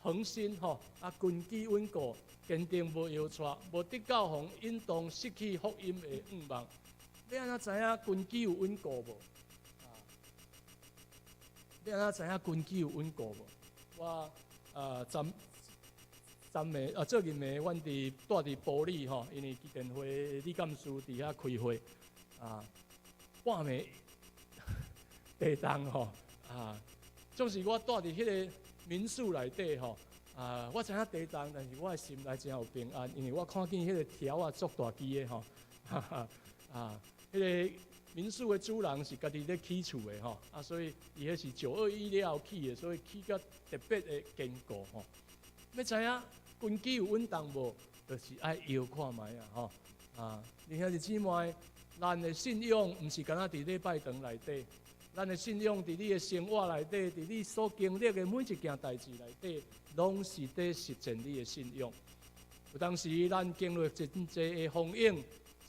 恆心吼，啊根基穩固。堅定無搖掣，無得到予人引動失去福音的向望。欲按怎知影根基有穩固無？啊，欲按怎知影根基有穩固無？我啊，昨昨暝啊，昨昏暝，阮佇蹛佇埔里吼，因為基電會理監事佇遐開會啊，半暝地動吼啊，總是我蹛佇彼个民宿內底吼。啊！我知影地動，但是我的心內真有平安，因為我看見彼个柱仔足大支的吼，哈哈啊！彼个民宿的主人是家己咧起厝的吼，啊，所以伊彼是9·21了後起的，所以起甲特別的堅固吼。欲知影根基有穩當無，就是愛搖看覓啊吼！啊，兄弟姊妹，咱的信仰毋是干焦佇禮拜堂內底。咱的信仰佇你的生活內底，佇你所經歷的每一件代誌內底，攏是佇實踐你的信仰。有當時咱經歷真濟的風湧，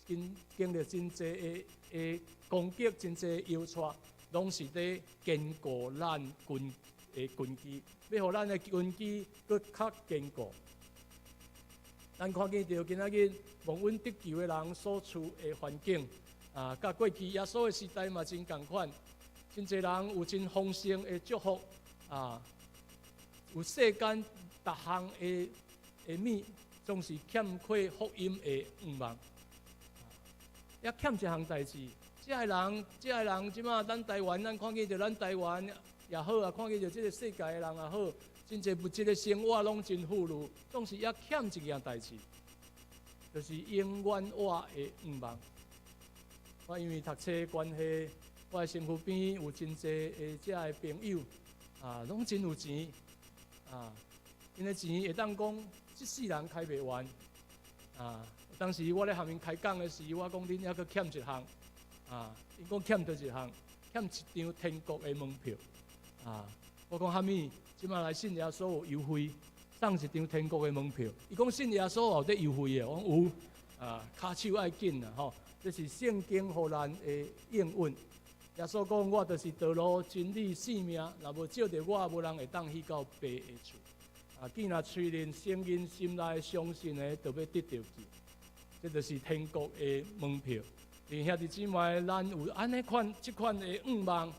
經經歷真濟的的攻擊，真濟的搖掣，攏是佇堅固咱根的根基，欲予咱的根基閣較堅固。咱看見著今仔日蒙恩得救的人所處的環境，啊，佮過去耶穌的時代嘛真仝款。真濟人有真豐盛的祝福，啊，有世間逐項的的物，總是欠缺福音的向望。猶欠一項代誌，這个人，這个人，這馬咱台灣，咱看見著咱台灣也好啊，看見著這个世界的人也好，真濟物質的生活攏真富裕，總是猶欠一件代誌，就是永遠活的向望。我因為讀冊關係。我的身軀邊有真濟的遮个朋友，啊，攏真有錢，啊，𪜶的錢會當講，這世人開袂完，啊，當時我咧和𪜶開講的時，我講恁猶閣欠一項，啊，𪜶講欠佗一項，欠一張天國的門票，啊，我講蝦米？這馬來信耶穌有優惠，送一張天國的門票。伊講信耶穌有得優惠的，我講有，啊，跤手愛緊啦吼，這是聖經予咱的應允。耶穌講：我就是道路、真理、生命，若無藉著我，無人會當去到爸的厝。啊，既若喙面承認，心內相信的，就欲得著救。這就是天國的門票。弟兄姊妹，咱有按呢款、這款的向望，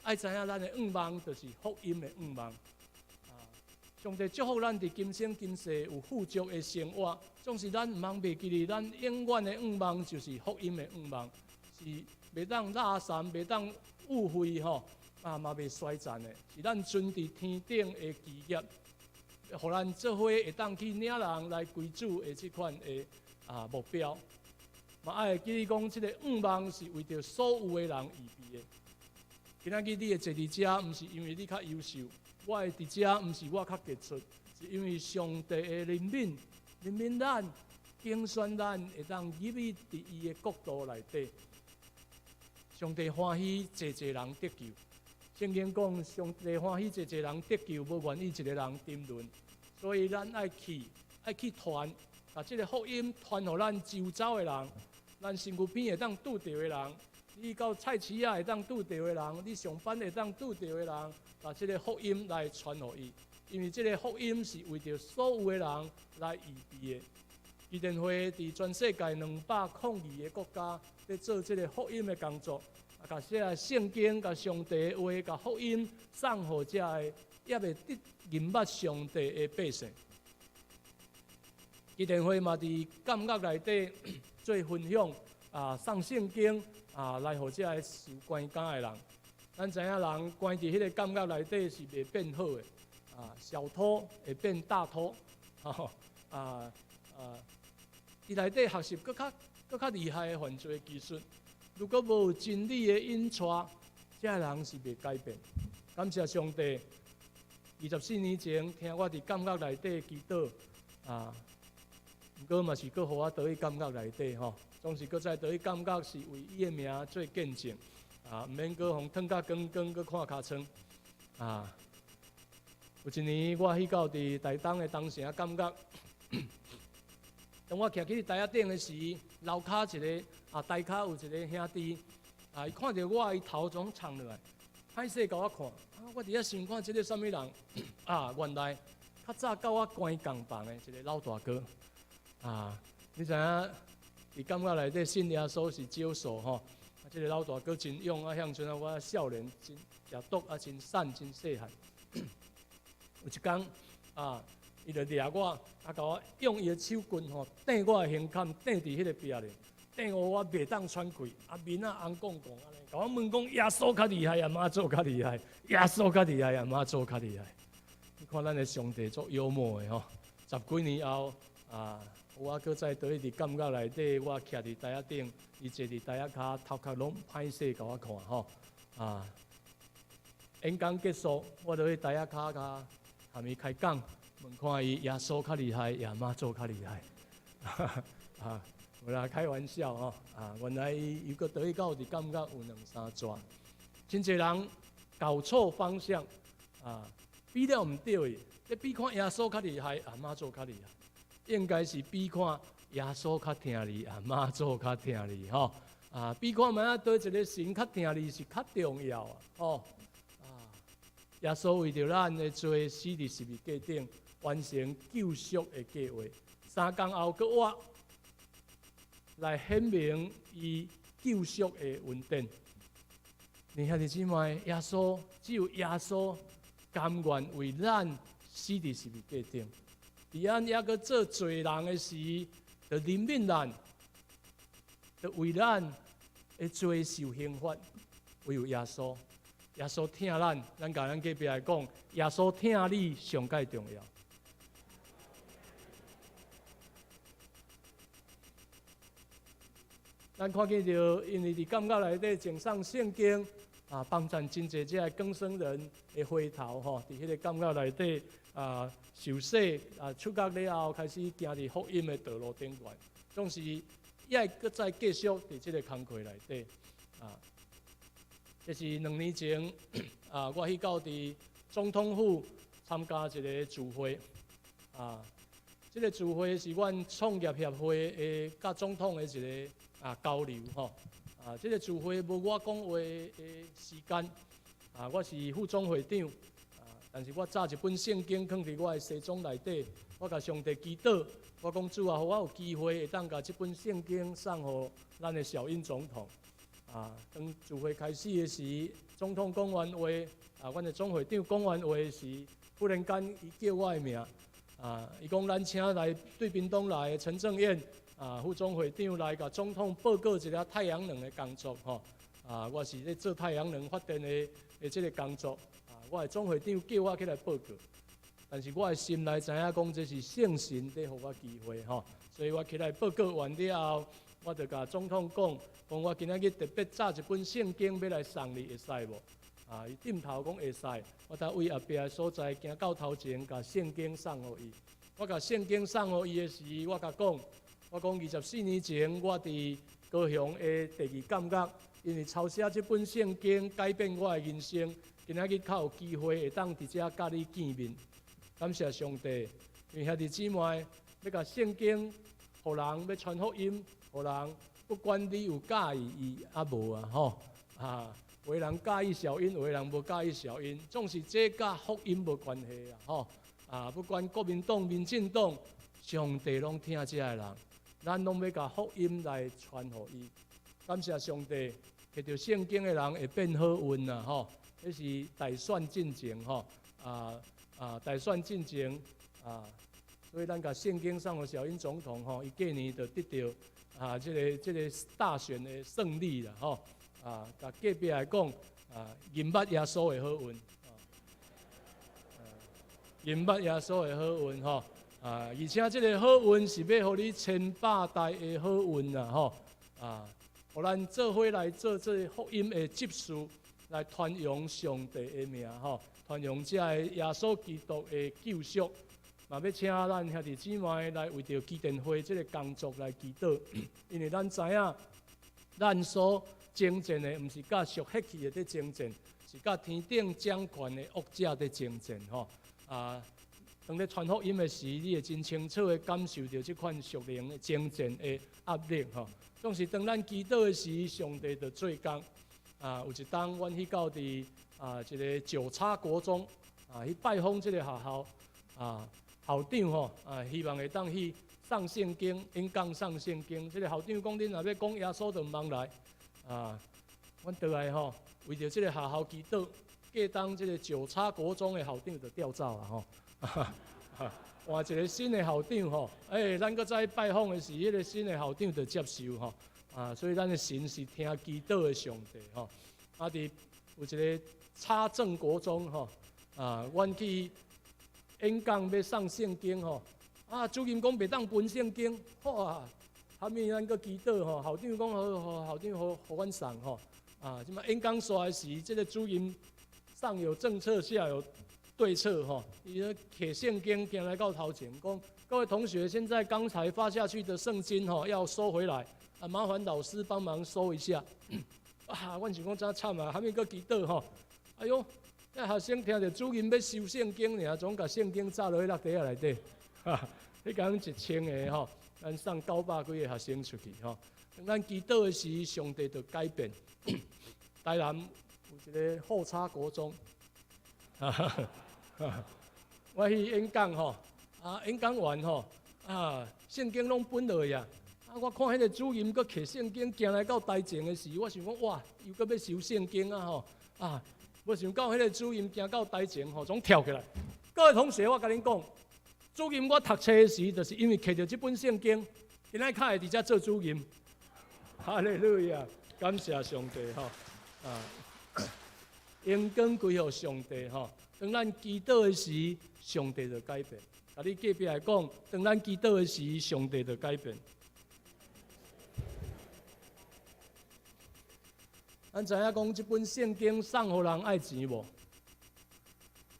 愛知影咱的向望就是福音的向望。啊，上帝祝福咱佇今生今世有富足的生活，總是咱毋通袂記得，咱永遠的向望就是福音的向望，是。袂當垃圾，袂當誤會吼，啊嘛袂衰殘的，是咱存佇天頂的基業，予咱做伙會當去領人來歸主的這款的啊目標。嘛愛會記得講，這個向望是為著所有的人預備的。今仔日你會坐佇遮，毋是因為你較優秀，我會佇遮，毋是我較傑出，是因為上帝的憐憫，憐憫咱，揀選咱會當入去佇伊的國度內底。上帝歡喜濟濟人得救。聖經講，上帝歡喜濟濟人得救，無願意一個人沉淪。所以咱愛去，愛去傳，共這个福音傳予咱周遭的人，咱身軀邊會當拄著的人，你到菜市仔會當拄著的人，你上班會當拄著的人，共這个福音來傳予伊。因為這个福音是為著所有的人來預備的。基甸會佇全世界202個國家咧做這个福音的工作，啊，共這个聖經、共上帝的話、共福音送予這个猶未得認捌上帝的百姓。基甸會嘛佇監獄內底做分享，啊，送聖經啊，來予這个受關監的人。咱知影人關佇彼个監獄內底是袂變好的，啊，小偷會變大偷，吼，啊啊，佇內底學習閣較閣較厲害的犯罪技術。如果無真理的引帶，這个人是袂改變。感謝上帝，24年前聽我佇監獄內底祈禱，啊，毋過嘛是閣予我倒去監獄內底吼，總是閣再倒去監獄是為伊的名做見證，啊，毋免閣予褪甲光光，閣看尻川，啊。有一年我去到佇台東的東城監獄，當我徛起台仔頂的時，樓跤一个啊，台跤有一个兄弟，啊，伊看著我，伊頭總藏落來，歹勢共我看，啊，我佇遐想看這个啥物人，啊，原來較早佮我關仝房的一个老大哥，啊，你知影佇監獄內底信耶穌是少數吼，啊，這个老大哥真勇啊，向陣啊，我少年真食毒啊，真散真細漢。有一工啊，伊就掠我，啊，共我用伊的手棍吼，掟我的胸坎，掟佇彼个壁咧，掟予我袂當喘氣，啊面仔紅摃摃按呢，共我問講耶穌較厲害抑媽祖較厲害？耶穌較厲害抑媽祖較厲害？你看咱的上帝足幽默的吼，十幾年後啊，我閣再倒去佇監獄內底，我徛佇台仔頂，伊坐佇台仔跤，頭殼攏歹勢共我看吼，啊，演講結束，我就去台仔跤共含伊開講，問看伊耶穌較厲害，抑媽祖較厲害？啊，無啦，開玩笑吼，啊，原來伊又閣倒去到佇監獄有兩三逝，真濟人搞錯方向，啊，比了毋對的，咧比看耶穌較厲害，抑媽祖較厲害，應該是比看耶穌較疼你，抑媽祖較疼你，吼，啊，比看覓仔佗一个神較疼你是較重要啊，吼。耶穌為著咱的罪死佇十字架頂，完成救贖的計劃。三工後閣活，來顯明伊救贖的恩典。兄弟姊妹，耶穌只有耶穌甘願為咱死佇十字架頂。佇咱猶閣做罪人的時，就憐憫咱，就為咱的罪受刑罰。唯有耶穌。耶穌疼咱，咱共咱隔壁來講，耶穌疼你上蓋重要。咱看見著，因為佇監獄內底贈送聖經啊，幫贊真濟這个更生人的回頭吼，佇彼个監獄內底啊受洗啊出獄了後，開始行佇福音的道路頂懸，總是猶會閣再繼續佇這个工課內底啊。這是兩年前啊，我去到佇總統府參加一个聚會啊。這个聚會是阮創業協會的佮總統的一个啊交流吼啊。這个聚會無我講話的時間啊，我是副總會長啊，但是我紮一本聖經囥佇我的西裝內底，我共上帝祈禱，我講主啊，予我有機會會當共這本聖經送予咱的小英總統。啊，當聚會開始的時，總統講完話，啊，阮的總會長講完話的時，忽然間伊叫我的名，啊，伊講咱請來對屏東來的陳正彥，啊，副總會長來共總統報告一下太陽能的工作，吼，啊，我是咧做太陽能發電的的這个工作，啊，我的總會長叫我起來報告，但是我的心內知影講這是聖神咧予我機會，吼，所以我起來報告完了後，我就共總統講，講我今仔日特別紮一本聖經欲來送你，會使無？啊，伊點頭講會使。我才為後壁的所在行到頭前，共聖經送予伊。我共聖經送予伊的時，我共講，我講24年前我佇高雄的第二監獄，因為抄寫這本聖經改變我的人生，今仔日較有機會會當佇遮佮你見面。感謝上帝，因為兄弟姊妹欲共聖經予人，欲傳福音予人，不管你有佮意伊抑無啊，吼啊，有的人佮意小英，有的人無佮意小英，總是這佮福音無關係啊，吼啊，不管國民黨、民進黨，上帝攏疼這个人，咱攏欲共福音來傳予伊。感謝上帝，摕著聖經的人會變好運啊，吼，彼是大選進前吼，啊啊，大選進前啊，所以咱共聖經送予小英總統吼，伊隔年就得著啊，這個大選的勝利啦，吼啊，共隔壁來講啊，認捌耶穌的好運，啊，認捌耶穌的好運吼，啊，而且這個好運是欲予你千百代的好運啦，吼啊，予咱做伙來做這個福音的執事，來傳揚上帝的名吼，傳揚這个耶穌基督的救贖。嘛欲請咱兄弟姊妹來為著基甸會這個工作來祈禱，因為咱知影，咱所爭戰的毋是佮屬血氣的佇爭戰，是佮天頂掌權的惡者佇爭戰吼。啊，當咧傳福音的時，你會真清楚的感受著這款屬靈的爭戰的壓力吼。總是當咱祈禱的時，上帝就做工。啊，有一當阮去到佇啊一个九叉國中啊去拜訪這个學校啊。校長吼啊，希望會當去送聖經，演講送聖經。這个校長講，恁若欲講耶穌，就毋通來啊。阮倒來吼，為著這个學校祈禱，過冬這个九叉國中的校長就調走啊吼，換一个新的校長吼，欸，咱閣再拜訪的時，彼个新的校長就接受吼啊，所以咱的神是聽祈禱的上帝吼。啊，佇有一个叉正國中吼啊，阮去演講欲送聖經吼，啊，主任講袂當分聖經，哇，後面咱閣祈禱吼，校長講好好，校長予予阮送吼，啊，這擺演講煞的時，這个主任上有政策，下有對策吼，伊咧摕聖經行來到頭前，講各位同學，現在剛才發下去的聖經吼要收回來，啊，麻煩老師幫忙收一下。啊，阮想講真慘啊，後面閣祈禱吼，哎喲。遐學生聽著主任欲收聖經爾，總共聖經紮落去落袋仔內底，哈，彼工1000個吼，咱送900幾个學生出去吼。當咱祈禱的時，上帝就改變。台南有一个後叉國中，哈哈，我去演講吼，啊，演講完吼，啊，聖經攏分落去啊，啊，我看彼个主任閣摕聖經行來到台前的時，我想講哇，又閣欲收聖經啊吼，啊。無想到彼个主任行到台前吼，總跳起來。各位同學，我共恁講，主任我讀冊時，就是因為摕著這本聖經，今仔較會佇遮做主任。哈利路亞，感謝上帝吼！啊，榮光歸予上帝吼。當咱祈禱的時，上帝就改變。共你隔壁來講，當咱祈禱的時，上帝就改變。咱知影講，這本聖經送予人愛錢無？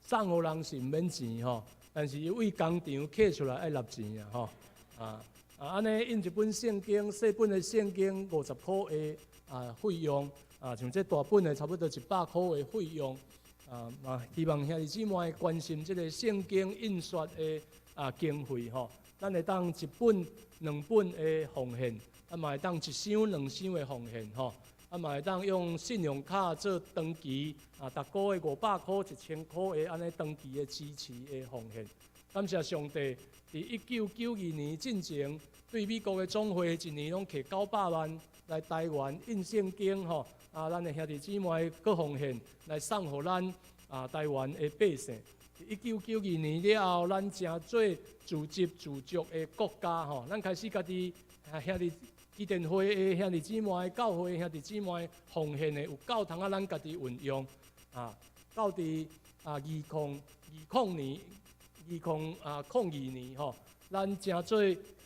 送予人是毋免錢吼，但是伊為工廠刻出來愛納錢啊吼。啊啊，按呢印一本聖經，細本的聖經50箍的啊費用啊，像這大本的差不多100箍的費用啊。嘛，希望兄弟姊妹關心這个聖經印刷的啊經費吼，咱會當一本、兩本的奉獻，啊嘛會當一箱、兩箱的奉獻吼。啊，嘛會當用信用卡做長期啊，逐个月500箍、1000箍的按呢長期的支持的奉獻。感謝上帝，佇1992年進前，對美國的總會一年攏摕900萬來台灣印聖經吼，啊，咱的兄弟姊妹閣奉獻來送予咱啊台灣的百姓。1992年了後，咱成做自給自足的國家吼，咱開始家己兄弟。基甸會的兄弟姊妹、教會的兄弟姊妹奉獻的有夠通啊，咱家己運用啊。到佇啊2020年、2002年吼，咱成做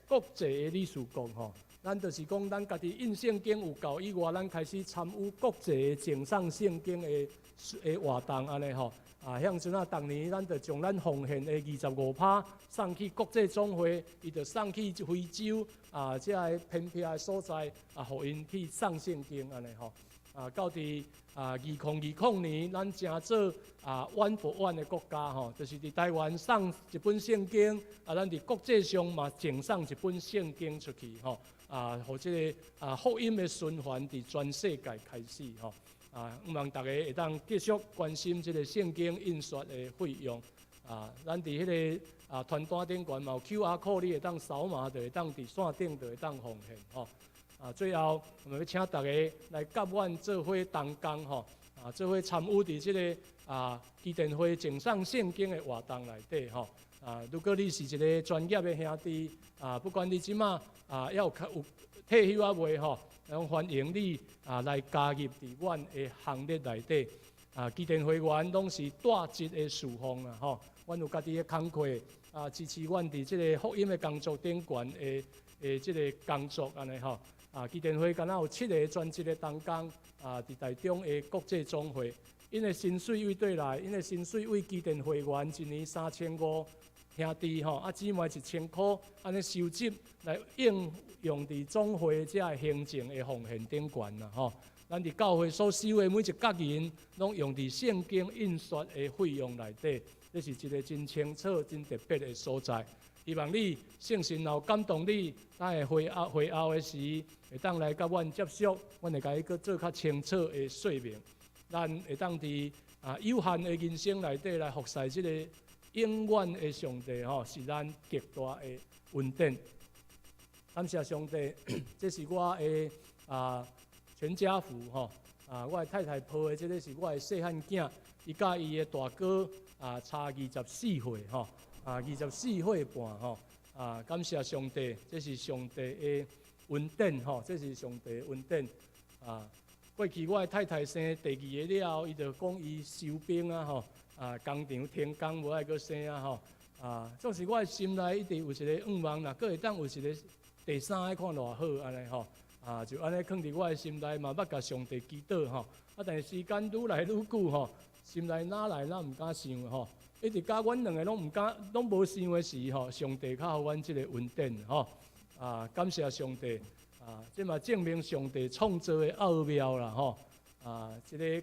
國際的理事國吼。咱就是講，咱家己印聖經有夠以外，咱開始參與國際贈送聖經的活動，按呢吼。啊，像陣啊，逐年咱就將咱奉獻的25趴送去國際總會，伊就送去非洲啊，這个偏僻的所在啊，予𪜶去送聖經按呢吼。啊，到佇2020年，咱成做one for one 的國家吼，就是佇台灣送一本聖經，啊，咱佇國際上嘛贈送一本聖經出去吼，啊，予這个福音的循環佇全世界開始吼。啊，希望大家會當繼續關心這個聖經印刷的費用。啊，咱佇彼个傳單頂懸嘛有 QR code，你會當掃碼，就會當佇線頂就會當奉獻吼。啊，最後我們欲請大家來佮阮做伙同工吼，做伙參與佇這个基甸會贈送聖經的活動內底吼。啊，如果你是一个專業的兄弟，啊，不管你這馬猶有退休啊未吼，攏歡迎你來加入佇阮的行列內底。啊，基甸會員攏是帶職的侍奉啦吼，阮有家己的工課，支持阮佇這个福音的工作頂懸的這个工作按呢吼。啊，基甸會敢若有七个專職的同工，佇台中的國際總會，𪜶的薪水佗佗來？𪜶的薪水為基甸會員一年3500兄弟吼，啊姊妹1000箍，按呢收集來應用佇總會這个行政的奉獻頂懸啦吼。咱佇教會所收的每一角銀，攏用佇聖經印刷的費用內底，這是一个真清楚、真特別的所在。希望你聖神若有感動你，等下會後的時，會當來佮阮接觸，阮會共你閣做較清楚的說明。咱會當佇有限的人生內底來服侍這个永遠的上帝吼，是咱極大的恩典。感謝上帝，這是我的全家福吼。啊，我的太太抱的這个是我的細漢囝，伊佮伊的大哥差24歲吼。啊，24歲半吼，啊，感謝上帝，這是上帝的恩典吼，這是上帝的恩典。啊，過去我的太太生第二个了後，伊就講伊收兵啊吼，啊，工廠停工無愛閣生啊吼，啊，總是我的心內一直有一个願望，若閣會當有一个第三个看偌好按呢吼，啊，就按呢囥佇我的心內嘛，捌共上帝祈禱吼，啊，但是時間愈來愈久吼，心內哪來哪毋敢想吼。一直到阮兩个攏毋敢、攏無想的時吼，上帝較予阮這个恩典吼，啊，感謝上帝，啊，這嘛證明上帝創造的奧妙啦吼，啊，這个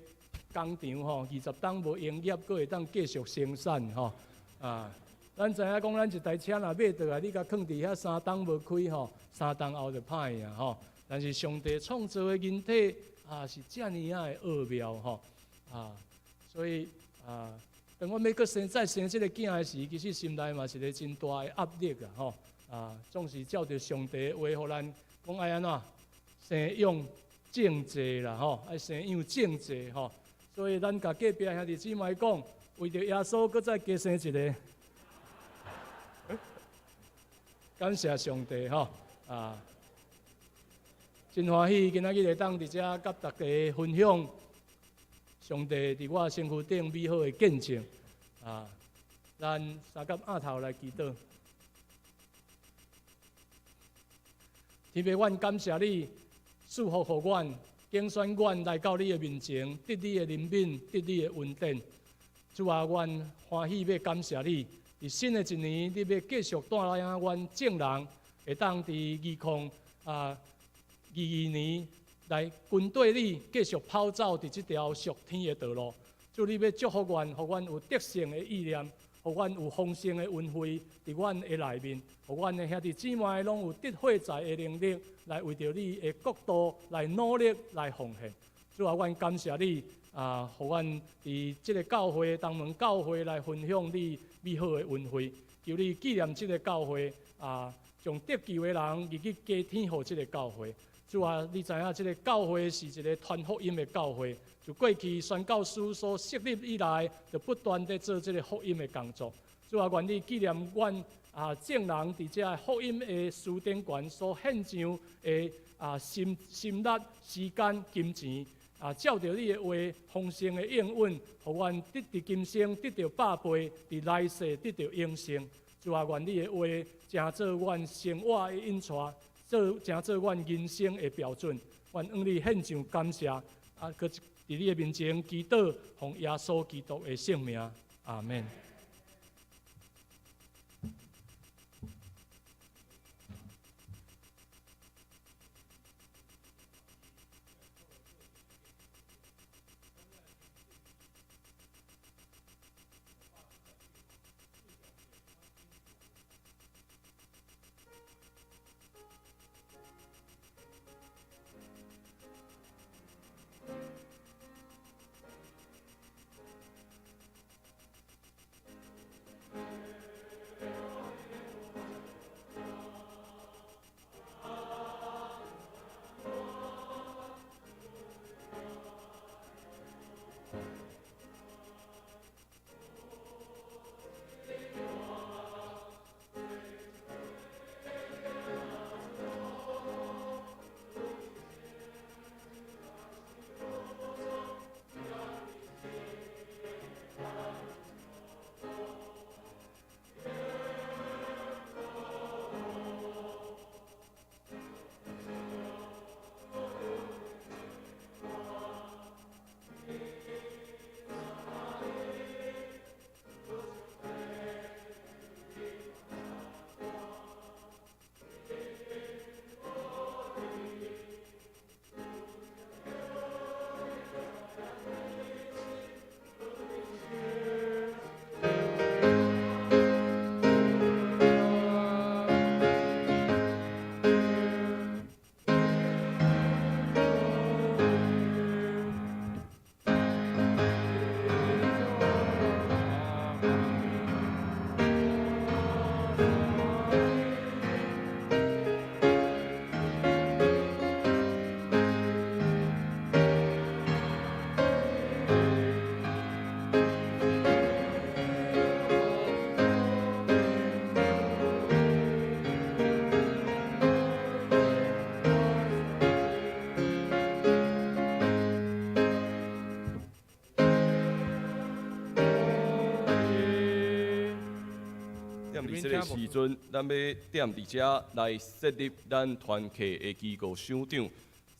工廠吼，20冬無營業，閣會當繼續生產吼，啊，咱知影講，咱一台車若買倒來，你共囥佇遐三冬無開吼，三冬後就歹去啊吼。但是上帝創造的人體啊，是遮爾仔的奧妙吼，啊，所以啊。當阮欲閣生再生這个囝的時，其實心內嘛是一个真大的壓力啊！吼啊，總是照著上帝的話，予咱講愛按怎生養眾濟啦！吼，愛生養眾濟吼。所以咱共隔壁兄弟姊妹講，為著耶穌，閣再加生一个。感謝上帝吼啊！真歡喜今仔日會當佇遮佮大家分享。上帝佇我身軀頂美好的見證啊！咱三甲額頭來祈禱。天父，阮感謝你賜福予阮，揀選阮來到你的面前，得你的憐憫，得你的恩典。主啊，阮歡喜欲感謝你。佇新的一年，你欲繼續帶領阮眾人，會當佇2022年。來跟綴你，繼續跑走佇這條屬天的道路。主，你欲祝福阮，予阮有得勝的意念，予阮有豐盛的恩惠佇阮的內面，予阮的兄弟姊妹攏有得貨財的能力，來為著你的國度來努力來奉獻。主啊，阮感謝你啊，予阮佇這个教會東門教會來分享你美好的恩惠。求你紀念這个教會啊，將得救的人入去加添予這个教會。主啊，你知影這个教會是一个傳福音的教會，自過去宣教師所設立以來，就不斷佇做這个福音的工作。主啊，願你紀念阮眾人佇這福音的事頂懸所獻上的心力、時間、金錢啊，照著你的話，豐盛的應允，予阮得佇今生得著百倍，佇來世得著永生。主啊，願你的話成做阮生活的引帶。做成做阮人生的標準。願向你獻上感謝，啊，閣佇你的面前祈禱，奉耶穌基督的聖名，阿們。踮這个時陣，咱欲踮佇遮來設立咱團契的機構首長，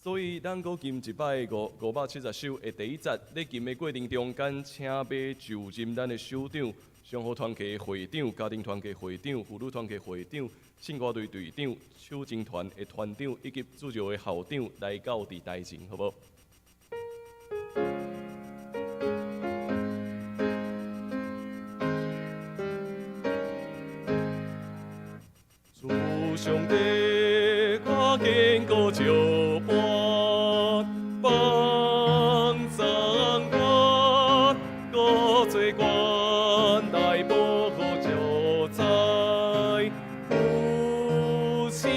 所以咱閣今一擺570首的第一節，咧吟的過程中間，請欲就任咱的首長，商好團契會長、家庭團契會長、婦女團契會長、聖歌隊隊長、手情團的團長以及主日的校長來到佇台前，好無？主上帝，我堅固石磐，幫助我，閣做關來保護石材，扶持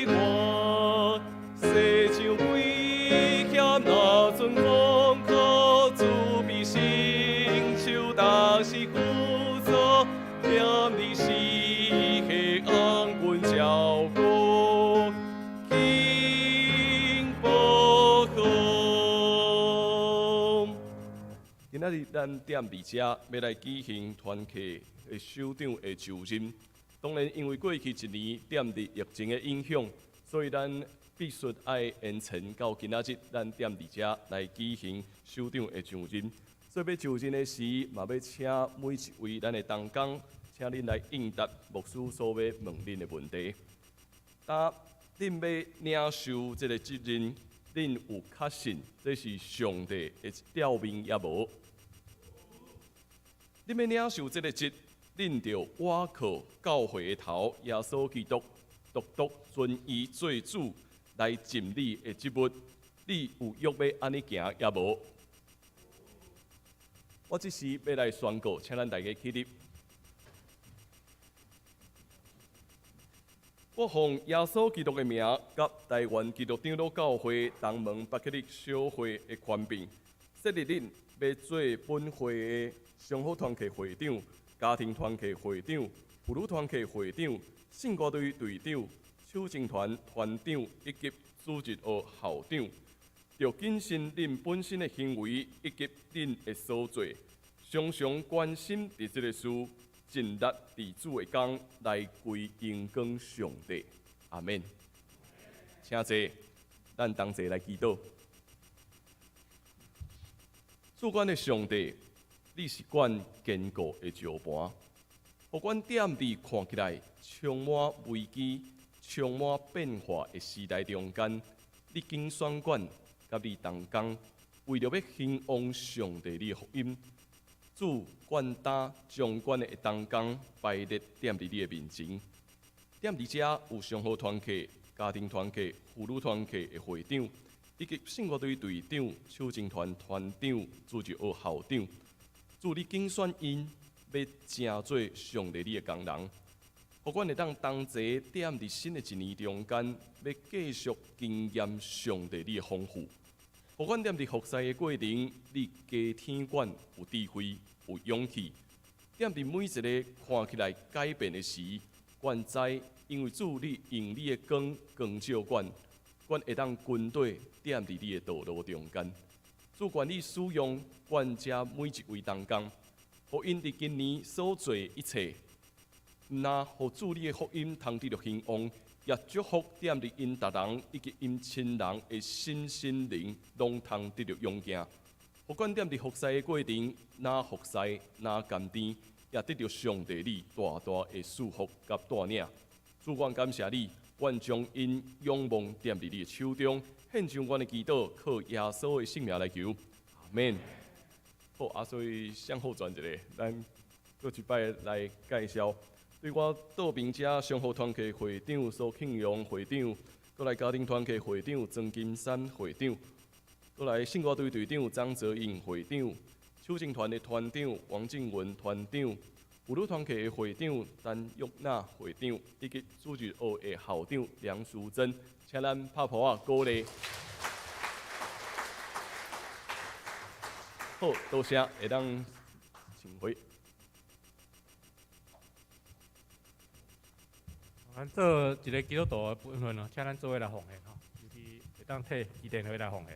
我，世上危險若陣風，可慈悲伸手，若是輔助，念你是彼紅軍照顧，緊保護。今仔日咱踮佇遮欲來舉行團契的首長的就任。當然，因為過去一年踮佇疫情的影響，所以咱必須愛延遲到今仔日，咱踮佇遮來舉行首長的就任。所以欲就任的時，嘛欲請每一位咱的同工，請恁來應答牧師所欲問恁的問題。當恁欲領受這个責任，恁有確信這是上帝的召命抑無？恁欲領受這个職，恁著倚靠教會的頭耶穌基督，獨獨尊伊做主來任你的職務。你有約欲按呢行抑無？我這時欲來宣告，請咱大家起立。我奉耶穌基督的名，佮台灣基督長老教會東門伯克利小會的權柄，設立恁欲做本會的商好團契會長、家庭團契會長、婦女團契會長、聖歌隊隊長、手情團團長以及主日學校長。著謹慎恁本身的行為以及恁的所做，常常關心佇這个事，盡力佇主的工來歸榮光上帝。阿們。請坐，咱同齊來祈禱。主阮的上帝，你是阮堅固的石磐，予阮踮佇看起來充滿危機、充滿變化的時代中間，你揀選阮，佮你同工，為著欲興旺上帝你的福音。主，阮今將阮的同工排列踮佇你的面前，踮佇遮有商號團契、家庭團契、婦女團契的會長，以及聖樂隊隊長、手情團團長、主日學校長。主，你揀選𪜶，欲成做上帝你的工人，予阮會當同齊踮佇新的一年中間，欲繼續經驗上帝你的豐富。予阮踮佇服侍的過程，你加添阮有智慧、有勇氣。踮佇每一个看起來改變的時，阮知因為主你用你的光光照阮，阮會當跟綴踮佇你的道路中間。主，願你使用阮遮每一位同工，予𪜶佇今年所做的一切，毋但予主你的福音通得著興旺，也祝福踮佇𪜶逐人以及𪜶親人的身心靈，攏通得著勇健。予阮踮佇服侍的過程，若服侍，若甘甜，也得著上帝你大大的祝福佮帶領。主，阮感謝你，阮將𪜶仰望踮佇你的手中，獻上阮的祈禱，靠耶穌的聖名來求，阿們。好，啊，所以向後轉一下，咱閣一擺來介紹。對我倒邊遮商號團契會長蘇慶榮會長，閣來家庭團契會長曾金山會長，閣來聖歌隊隊長張澤穎會長，手情團的團長王靜文團長，婦女團契的會長陳玉娜會長，以及主日學的校長梁淑珍，請咱拍噗仔鼓勵。好，多謝，會當請回。咱做一个基督徒的本分哦，請咱做伙來奉獻吼，尤其會當提伊電話來奉獻。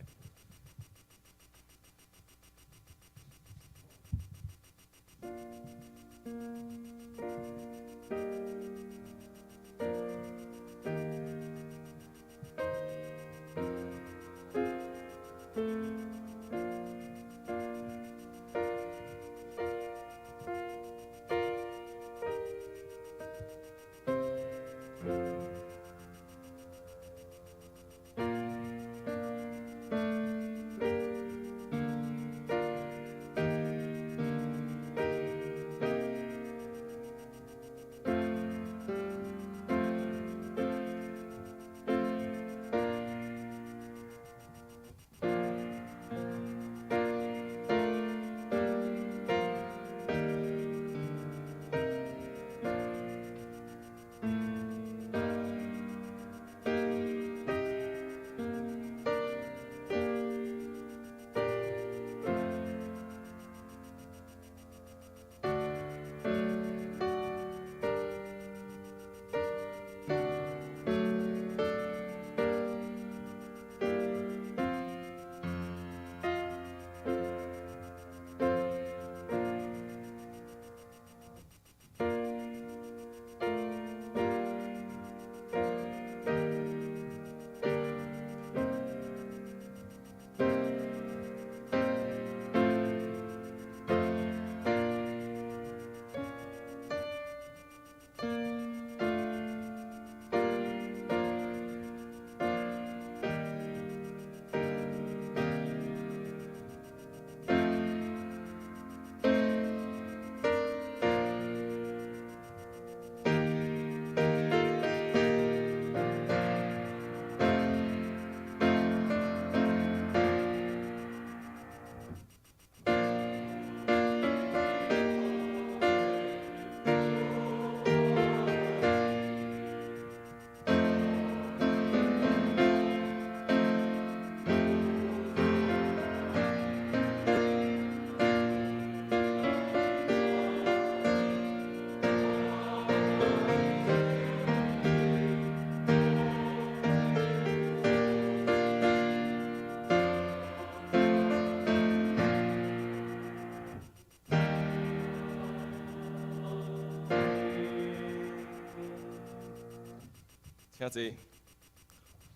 請坐。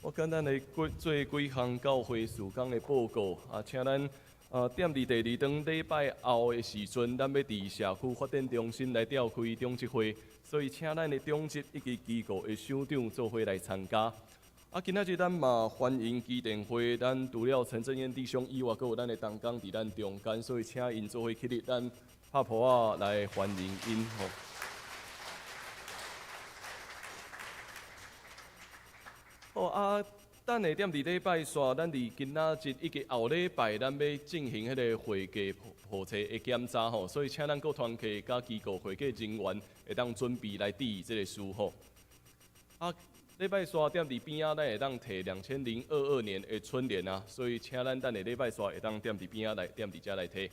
我簡單來做幾項教會事工的報告啊，請咱踮佇第二頓禮拜後的時陣，咱欲佇社區發展中心來召開長執會，所以請咱的長執以及機構的首長做伙來參加。啊，今仔日咱嘛歡迎基甸會，咱除了陳正彥弟兄以外，閣有咱的同工佇咱中間，所以請𪜶做伙起立，咱拍噗仔來歡迎𪜶吼。好啊，等下踮佇禮拜四，咱佇今仔日以及後禮拜，咱欲進行彼个會計簿冊的檢查吼，所以請咱各團契佮機構會計人員會當準備來注意這个事吼。啊，禮拜四踮佇邊仔，咱會當提2022年的春聯啊，所以請咱等下禮拜四會當踮佇邊仔來踮佇遮來提。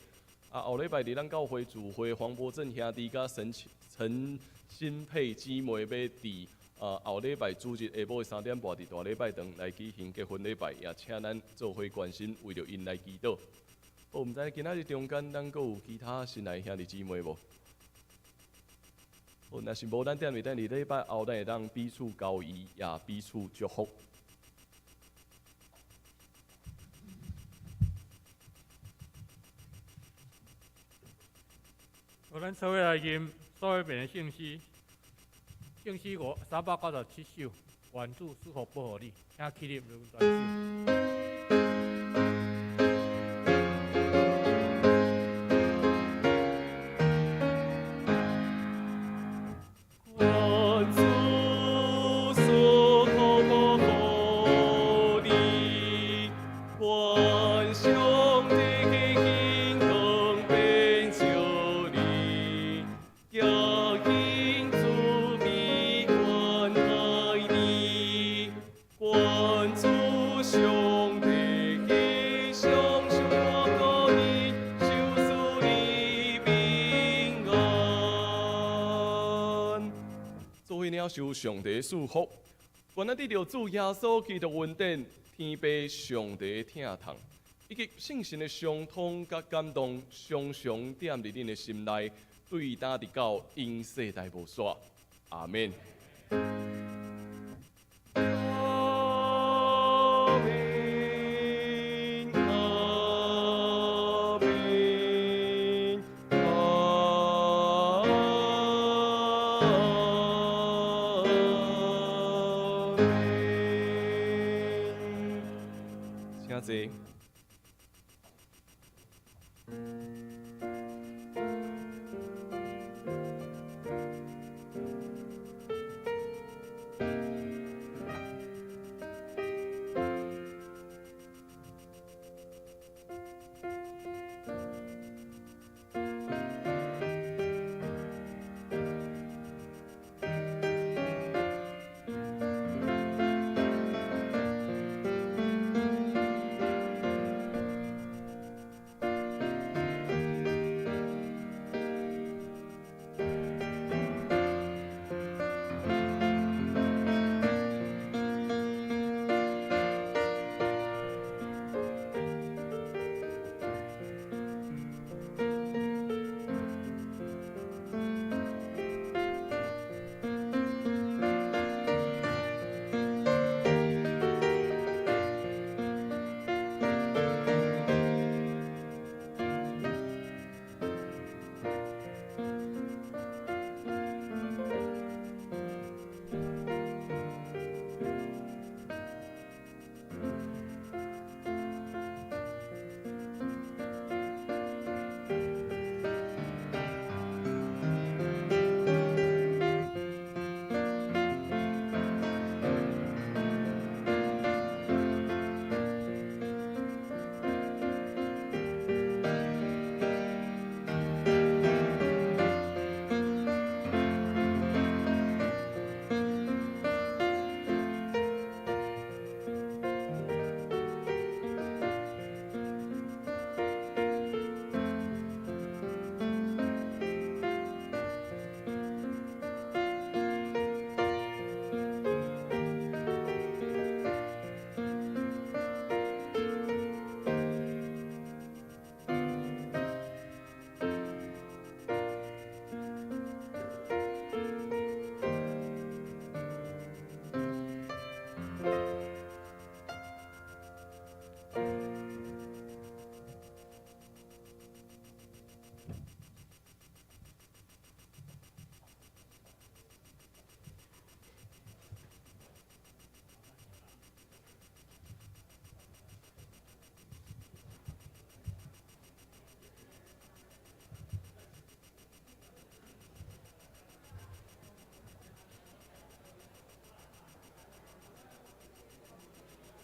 啊，後禮拜佇咱教會主會黃伯正兄弟佮陳陳新佩姊妹欲佇後禮拜主日下晡3點半佇大禮拜堂來舉行結婚禮拜，也請咱做伙關心，為著𪜶來祈禱。好，毋知今仔日中間咱閣有其他新來兄弟姊妹無？好，若是無，咱踮佇等佇禮拜後，咱會當彼此交誼，也彼此祝福。好，咱做伙來吟所有遍的聖詩，聖詩397首，願主賜福保護你，請起立，阮全首。願主賜福保護你，願上帝的顯光遍照你，行慈悲關愛你，願主上帝彼雙手看顧你，賞賜你平安。做伙領受上帝賜福，願咱得著主耶穌基督恩典，天父上帝疼痛，以及聖神的相通佮感動，常常踮佇恁的心內，對今直到永世代無煞。阿們。